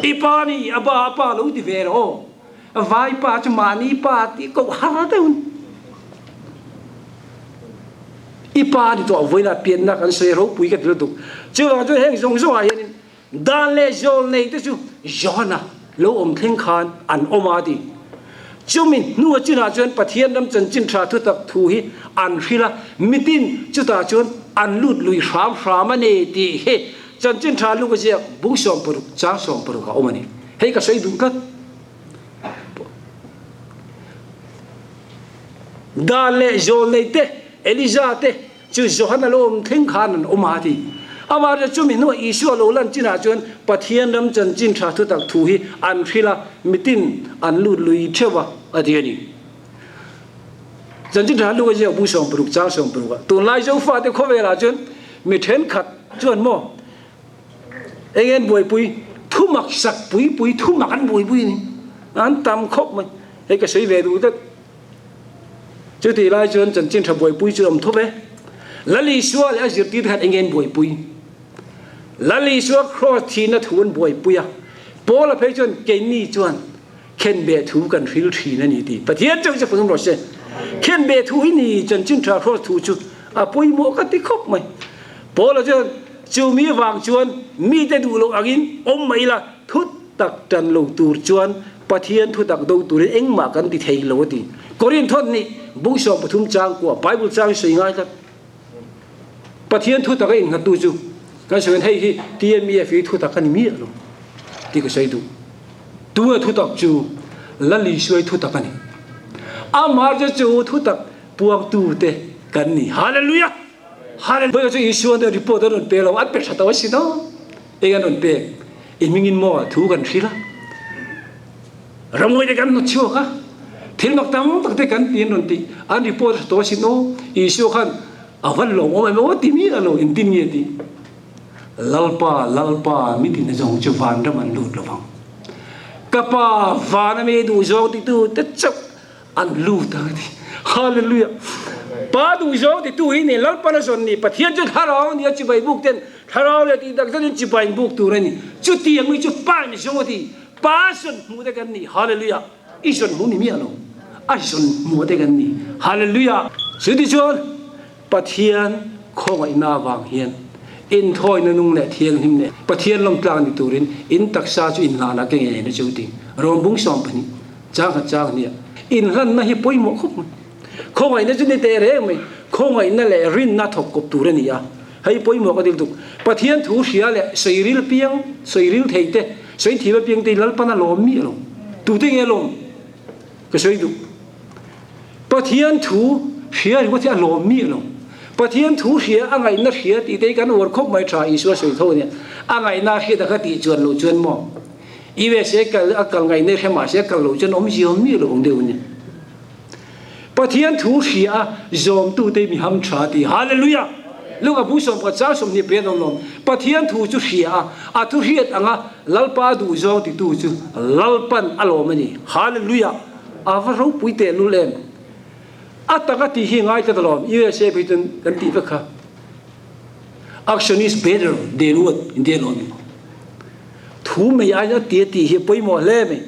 I pa ni, a ba a pa lo ti ve rawh aw. Vai pa chu mahni pa tih koh har deuh a ni. I pa ni tawh vawiin ah pianna kan sawi ropui ka ti lutuk. Chuvang chuan heng zawng zawng ah hianin dan leh zawl nei te chu Johana lo awm thleng khan an awm a ti. Chumi hnu a chinah chuan Pathian ram chanchin tha thutak thu hi an hrilh a, mitin chutah chuan an lut lui hram hram a ni tih hi chanchin tha luk a ziak bung 16 chang 16 a awm a ni. Hei ka sawi duh tlat. Dan leh zawlnei te, Elija te chu Johana lo awm thleng khan an awm a ti. Amaherawhchu chumi hnuah Isua lo lan chinah chuan Pathian ram chanchin tha thutak thu hi an hrilh a, mitin an lut lui theuh a, a ti a ni. Chanchin tha luk a ziak bu 60 chang 60 ah tunlai Zofate khawvelah chuan mi thenkhat chuan maw Eng an buaipui? Thu mak sak pui pui thu mak an buaipui a ni. An tam khawp mai. Hei ka sawi ve duh tlat. Chutih lai chuan chanchin tha buaipui chu a awm thawp e. Lal Isua leh a zirtirte khan eng an buaipui? Lal Isua kraws thihna thu an buaipui a. Paula phei chuan keini chuan khenbeh thu kan hril thin a ni tih Pathian chauh chu fang rawh se. Khenbeh thu hi ni chanchin tha kraws thu chu a pawimawh ka ti khawp mai. Paula chuan chumi avang chuan mite duh loh angin awm mai ila, thu tak tan lo tur chuan Pathian thu tak do turin engmah kan ti thei lo a ti. Korinthon nih bung 13 chang kuah Bible chang hi sawi ngai tlat. Pathian thu tak a innghattu chu kan sawi hei hi TMEF hi thu tak a ni miah lo tih ka sawi duh. Tunge thu tak chu Lal Isua hi thu tak a ni. Amah chu chu thu tak puangtute kan ni. Hallelujah! Hallelujah chu Isua nen report an rawn pe lo, an pe tha tawh a si no. Eng an rawn pek? I hmingin maw thu kan hrilh a, ramngawi te kan hnawt chhuak a, thil mak tam tak te kan ti an rawn ti, an report tha tawh a si no. Isua khan a van lawmawm em aw ti miah lo, engtin nge tih? Lalpa, Lalpa, mi tina zawng chu vanram an lut lovang. Ka Pa vana mi duh zawng titu te chauh An lut ang a ti. Hallelujah. Pa duh zawng titu hi ni Lalpan a zawn ni. Pathian chu thlarau a ni a, chibai buk ten thlarau leh tih tak zetin chibai in buk tur a ni. Chutiang mi chu Pa in zawng a ti. Pa zawn hmuh te kan ni. Hallelujah. I zawn hmuh ni miah lo. A zawn hmuh te kan ni. Hallelujah. Chutichuan Pathian khawngaihna avang hian inthawina nung leh thianghlim leh Pathian lawmtlak ni turin in taksa chu inhlanah ke ngei na chu ti. Rom bung 12 chang khat chang hniah inhlanna hi pawimawh khawp mai. Khawngaihna chu ni teh reng mai. Khawngaihna leh rinna thawk kawp tur a ni a. Hei pawimawh ka dil tuk. Pathian thu hria leh sawiril piang, sawiril thei te, sawi thiam apiang te hi Lalpan a lawm miah lo. Tute nge lawm? Ka sawi duh. Pathian thu hria ringawt hi a lawm miah lo. Pathian thu hria a ngaihna hria tih te hi kan uar khawp mai tha Isua sawi tho ania. A ngaihna hriat a kha tih chuan loh chuan maw USA kal a kal ngaihna hre mahse a kal loh chuan awmzia awm miah lo ang deuh ania. Pathian thu hria a zawmtu te hi mi ham tha ti. Hallelujah! Luka bu 10 chang 20 pet awm lawm. Pathian thu chu hria a, a thu hriat anga Lalpa duh zawng titu chu Lalpan a lawm a ni. Hallelujah! A va ropui teh lul em? A tak a tih hi ngai tlat alawm, USA phei chuan kan tih vek kha. Action is better than word in ti alawm. Thu mai aiin a ti a tih hi a pawimawh hle mai.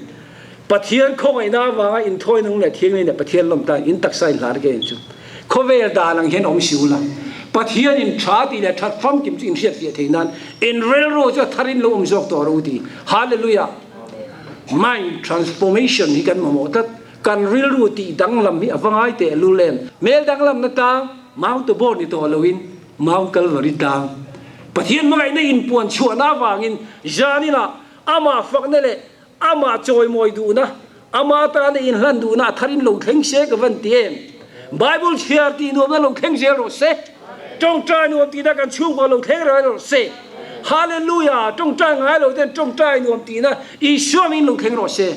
Pathian khawngaihna avanga inthawi nung leh thianghlim leh Pathian lawm tan in taksa in hlar ke chu khawvel dan ang hian awm si ula. Pathian in tha tih leh that famkim chu in hriatfiah theih nan in rilru chu a tharin lo awm zawk tawh rawh u ti. Hallelujah! Mind transformation hi kan mamawh tlat. Kan rilru tih danglam hi a va ngai teh lul em? Hmel danglamna tlang Mount Tabor ni tawh loin Mount Calvary tlang. Pathian hmangaihna inpuan chhuahna avangin zaninah amah fakna leh amah chawimawi duhna, ama tana inhlan duhna a tharin lo thleng se ka van ti em? Bible chhiar tih nuamna lo thleng zel rawh se. Tawngtai nuam tihna kan chhungkua lo thleng ral rawh se. Hallelujah! Tawngtai ngai lo ten tawngtai nuam tihna Isua min lo thleng rawh se.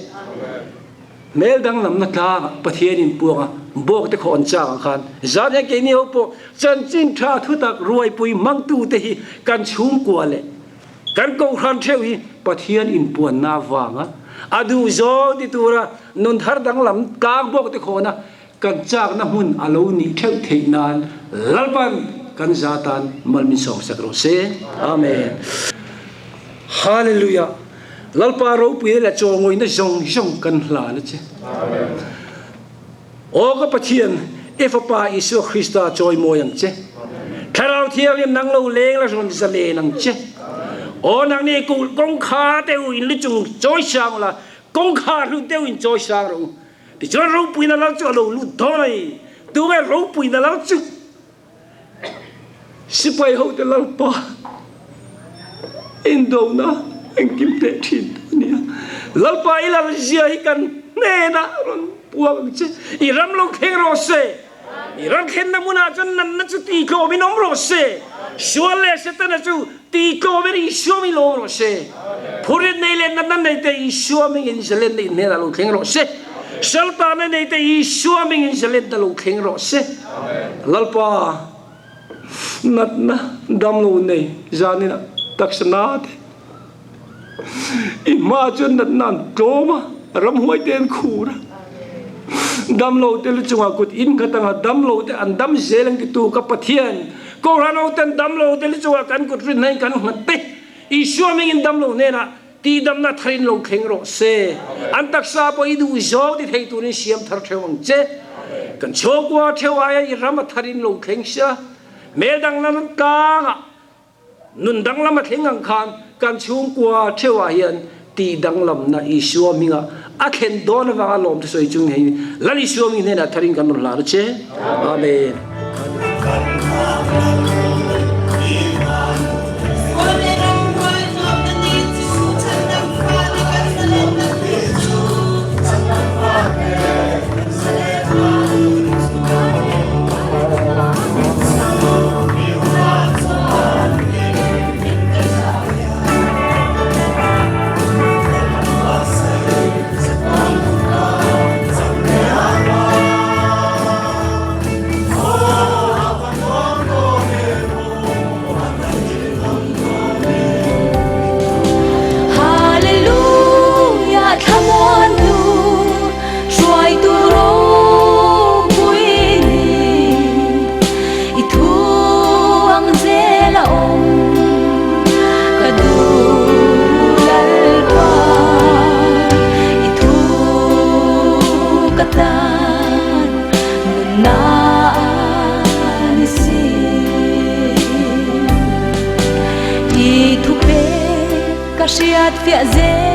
Hmel danglamna tlangah Pathian in puanga bawk te khaw an chak ang khan zan hian keini ho pawh chanchin tha thutak ruaipui hmangtute hi kan chhungkua leh kan kohhran theuh hi Pathian in puanna avanga a duhzawng ti tura nun thar danglam tlang bawk te khawna kan chakna hmun a lo nih theuh theih nan Lalpan kan za tan mal min sawmsak rawh se. Amen. Hallelujah. Lalpa ropui leh chawngawihna zawng zawng kan hlan a che. Aw ka Pathian, i Fapa Isua Krista chawimawi ang che. Thlarau Thianghlim nang lo leng la rawn zalen ang che. Aw nangni kulh kawngkhar deuh in lu chung chawi sang ula, kawngkhar hlu deuh in chawi sang rawh u. Tichuan ropuina lal chu a lo lut dawn a ni. Tunge ropuina lal chu? Sipai hote Lalpa indona engkim teh thin a nia. Lalpa i lal zia hi kan hnenah rawn puang ang che. I ram lo thleng rawh se. I ram thlenna hmunah chuan nanna chu titlawmin awm rawh se. Sual leh Setana chu titlawmin Isua min lawm rawh se. Phurit nei leh natna nei te Isua mingin zalenna in hnenah lo thleng rawh se. Saltana nei te Isua mingin zalenna lo thleng rawh se. Lalpa, natna damlo nei zanin ah taksa na te i hma chuan natna an tlawm a, ramhuai te an khur a, damlo te lu chungah kut in nghat anga damlo te an dam zel ang titu ka Pathian, Kohhran ho ten damlo te lu chungah kan kut rinna in kan nghat te, Isua mingin damlo hnenah Tihdamna tharin lo thleng rawh se. An taksa pawh i duh zawng ti thei turin siam thar theuh ang che. Kan chhawkua theuh aia i ram a tharin lo thleng sia. Hmel danglam tlangah nun danglam a thleng ang khan kan chhungkua theuhah hian tihdanglamna Isua hmingah a thlen dawn avanga lawmte sawi chung hei Lal Isua hming hnenah tharin kan rawn hlan a che. Amen. Hallelujah thlamuan nu hruaitu ropui ni i thu ang zel a awm ka duh Lalpa i thu ka tan nunna ni si. I thu pek ka hriat fiah zel.